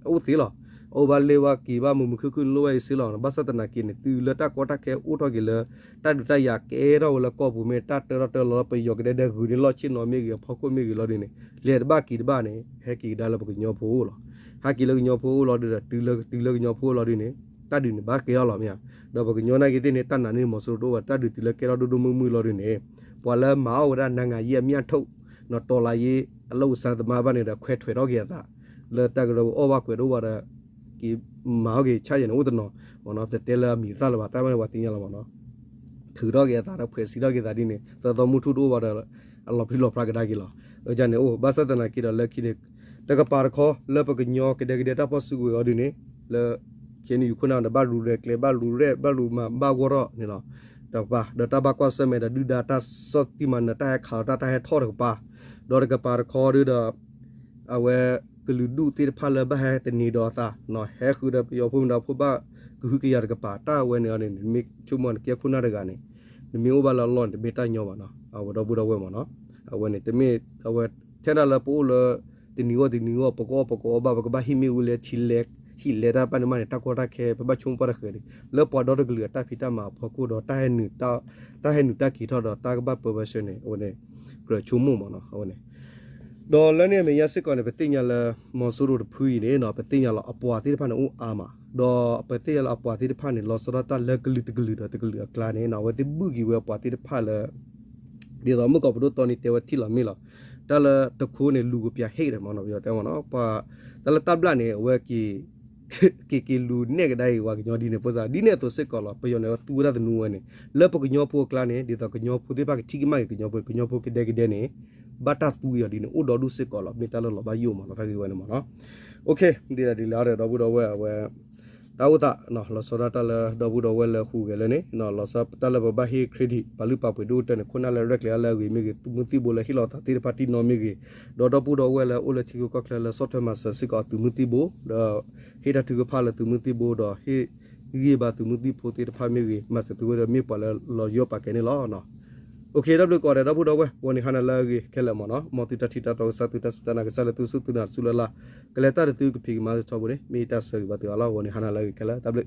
အအိၣ်သ့လီၤ. အအိၣ်ဘၣ်လဲၤဘၣ်က့ၤဘၣ် မုာ်မုာ်ခုၣ်ခုၣ်လိၣ်ဝဲအံၤစ့လီၤ. ဘၣ်ဆၣ်သနာ်က့န့ၣ် တုၤလၢတၢ်ကီတၢ်ခဲအိၣ်ထီၣ်က့ၤလၢ တၢ်ဒုးတၢ်ယၤကဲထီၣ်ဝဲလၢကီၢ်ပူၤမ့ၢ် တၢ်တၢထီၣ်တၢလီၤလၢပယီၤကဒဲဒဲဂုာ်န့ၢ်လီၢ်ဆ့ၣ်နီၤမ့ၢ်ဂ့ၤ အဖီခိၣ်မ့ၢ်ဂ့ၤလီၤဒ်န့ၣ် လဲၤတဘၣ်က့ၤတဘၣ်န့ၣ် ဟဲက့ၤကဒါလၢပကညီဖိအအိၣ်လီၤ. ဟဲက့ၤလၢကညီဖိအအိၣ်လီၤဒ်ဒီး တုၤလၢကညီဖိအအိၣ်လီၤဒ်န့ၣ် တၢ်ဒုးန့ၣ်ဘၣ်ကဲအီၤလီၤမ့ၢ်ဧါ. ဒီးပကညီနာ်က့သ့ၣ်န့ၣ် တၢ်နာ်န့ၢ်မီၤစိရိၤတအိၣ်ဘၣ် တၢ်ဒုးတုၤလၢကဲထီၣ်ဒိၣ်ဒိၣ်မုၢ်မုၢ်လီၤဒ်န့ၣ် ပှၤလၢမၤအီၣ်ဝဲဒၣ် နိုင်ငံရေးအမြတ်ထုတ် နီၤ တော်လှန်ရေးအလုပ်အစမ်းသမားဘၣ်န့ၣ်ဒီး ခွဲထွက်ထီၣ်က့ၤအသး လၢတၢ်ကရၢအီၣ်ဘၣ်ကွဲးတအိၣ်ဘၣ်ဒီး က့ၤမၤအီၣ်က့ၤဆၣ်ယဲၢ်န့ၣ်အိၣ်တနီၤ မ့ၢ်နီၤ တတဲလၢအမံၤအသၣ်လၢၤဘၣ် တၢ်ဘၣ်န့ၣ်ပှၤသ့ၣ်ညါလီၤမ့ၢ်နီၤ ထုးထီၣ်က့ၤအသးဒီး ဖွဲ့စည်းထီၣ်က့ၤသးဒ်န့ၣ် သၢသီမုၢ်ထူၣ်တအိၣ်ဘၣ်ဒီး အလီၤပြံလီၤပြါကဒါက့ၤလီၤ. အန့ၣ်အိၣ် ဘၣ်ဆၣ်သနာ်က့ဒီးလၢခံန့ၣ် တကပၤတခီ လၢပကညီကဒဲကဒဲတၢ်ဖီၣ်စုကဝဲၤအီၤဒ်န့ၣ် လၢ ခဲအံၤန့ၣ် ယခိၣ်နၢ်ဒီး ဘၣ်ရူၤရဲၣ်ကျဲၤ ဘၣ်ရူၤရဲၣ် ဘၣ်ရူၤမၤ ဘၣ်ဂီၢ်ထီၣ်န့ၣ်လီၤ. တကပၤ ဒီးတၢ်ဘၣ်ကွၢ်ဆၢၣ်မဲာ်ဒီး ဒုၣ်ဒါတၢ်ဆီၣ်တံၢ်မၤနၢၤ တၢ်ဟဲခးလီၤတၢ် တၢ်ဟဲထီၣ်တကပၤ ဒီးတကပၤတခီဒုဒီး အဝဲကလုာ်ဒူၣ်သ့ၣ်တဖၣ်လၢဘၣ်ဟဲသန့ၤဒီးအသး ဟဲဃုာ်ဒီးပယီၤဖိမတၤဖိဘၣ်ကဟုကယာ်တကပၤ တၢ်အဝဲန့ၣ်န့ၣ် နမ့ၢ်ဆိကမိၣ်နကဲခိၣ်နၢ်တဂၤန့ၣ် နမ့ၢ်အိၣ်ဘၣ်လၢအလီၢ်န့ၣ် တမ့ၢ်တၢ်ညီဘၣ်နီၤ အဝဲဒီပုၢ်ဒီဝဲၢ်မ့ၢ်နီၤ အဝဲန့ၣ် တမ့ၢ်အဝဲ ထဲဒၣ်လၢပအိၣ်လၢ တနံၤဂီၢ်တနံၤဂီၢ် ပကအီၣ်ပကအီဘၣ် ပကဘၣ်ဟံးမ့ၣ်အူလဲ ထံလဲ ဟံၣ်လဲတၢ်ပၢ်န့ၣ်မးန့ၣ် တၢ်ကီတၢ်ခဲ ပဘၣ်ဆိကမိၣ်ပှၢ်တဃဲၤဒံး လၢပှၤဒီတကလုာ်အတၢ်ဖံးတၢ်မၤအဖီခိၣ်ဒီး တၢ်ဟဲနုာ်တၢ်က့ၤထီၣ်ဒီး တၢ်ကဘၣ်ပၢဘၣ်ဆၢန့ၣ် အဝဲန့ၣ် ကြၢးဆိကမိၣ်မ့ၢ်နီၤ အဝဲန့ၣ် ဒီးလၢန့ၣ်အမဲာ်ညါစ့ၢ်ကီးန့ၣ် ပသ့ၣ်ညါလၢ မီၤစိရိၤတဖုအံၤန့ၣ် ပသ့ၣ်ညါလီၤ အပှၤသ့ၣ်တဖၣ်န့ၣ်အိၣ်အါမး ဒီးပသ့ၣ်ညါလၢအပှၤသ့ၣ်တဖၣ်န့ၣ် လီၤဆီဒၣ်တၢ်လၢကလုာ်တကလုာ်ဒီးတကလုာ်အကျါန့ၣ် အဝဲသ့ၣ်ဘုၣ်က့ၤဝဲအပှၤသ့ၣ်တဖၣ်လၢ ဒ်သိးမုၣ်ကီးပဒိၣ်တီနံၤတဲဝဲထံၣ်လီၤမ့ၢ်လီၤ. တၢ်လၢတခိန့ၣ် လူၤကပျးဟ့ၣ်ဒီးမ့ၢ်နီၤ ပယီၤတဲမ့ၢ်နီၤ ပှၤ တၢ်လၢတၢ်ဘျၣ်န့ၣ် အဝဲက့ၤ က့ၤက့ၤလူၤနဲၣ်ကဒါအံၤ ပှၤကညီဒ်န့ၣ် ဖိစၢ် ဒ်န့ၣ်အသိးစ့ၢ်ကီးလီၤ. ပယီၤန့ၣ် အဝဲသူဝဲဒၣ်သနူဝဲန့ၣ် လၢပကညီဖိအကျါန့ၣ် ဒ်သိးကညီဖိသ့ၣ်တဖၣ်ကထံၣ်ကမၣ်က့ၤ ကညီဖိ ကညီဖိကဒဲကဒဲန့ၣ် ဘၣ်တၢ်သူအီၤဒ်န့ၣ် အိၣ်ဒီဒူၣ်စ့ၢ်ကီးလီၤ. မ့ၢ်တၢ်လၢလီၤဘၣ်ယိၣ်မ့ၢ်နီၤ တၢ်ဂ့ၢ်ဝဲန့ၣ်မ့ၢ်နီၤ. ဒ်လဲၣ်ဒ်လဲၣ်ဒီး ဒီပုၢ်ဒီဝဲၢ်အဝဲ တၢ်အိၣ်သး လီၤဆီဒၣ်တၢ်လၢဒီပုၢ်ဒီဝဲၢ်လၢဟူးဂဲၤလၢန့ၣ် လီၤဆီဒၣ်တၢ်လၢပဘၣ်ဟ့ၣ် credit ပှၤလုၢ်ပှၤပှ့ၤဒိၣ်ကတၢၢ်န့ၣ် ခိၣ်နၢ်လၢရဲၣ်ကျဲၤအါလၢအဂ့ၤမ့ၢ်ဂ့ၤ သုးမုၢ်သံၣ်ဘိလၢဟ့ၣ်လီၤသးသ့ၣ်တဖၣ်တံၢ်နီၢ်မ့ၢ်ဂ့ၤ ဒီးဒီပုၢ်ဒီဝဲၢ်လၢအိၣ်လၢထံဂုၤကီၢ်ချၢလၢဆီၣ်ထွဲမၤစၢၤစ့ၢ်ကီးအသုးမုၢ်သံၣ်ဘိ ဒီးဟ့ၣ်တၢ်ထုကဖၣ်လၢသုးမုၢ်သံၣ်ဘိ ဒီးဟ့ၣ်ဂံၢ်ဘါသုးမုၢ်သံၣ်ဖိသ့ၣ်တဖၣ်မ့ၢ်ဂ့ၤ မၤစၢၤသုဝဲဒီးမ့ၢ်ပှၤလၢလီၤယိၣ်ပာ်ကဲန့ၣ်လီၤ. တၢ်ဘျုးကိးဂၤဒဲး ဒီပုၢ်ဒီဝဲၢ် ဂီၤနံၤဟါနၤလၢအဂ့ၤခဲလၢာ်မ့ၢ်နီၤ မ်သုတၢ်ထံၣ်တၢ်တီကစၢ် သုတၢ်စူၢ်တၢ်နာ်ကစၢ်လၢသုစူၢ်သုနာ်တစူၢ်လၢ်လၢ် ကလဲၤတၢ်ဒီးသုကဖံးကမၤလၢထီဘိန့ၣ် မ့ၢ်တၢ်ဆၢဂ့ၤဘၣ်သုအါလီၤ. ဂီၤနံၤဟါနၤလၢအဂ့ၤခဲလၢာ် တၢ်ဘျုး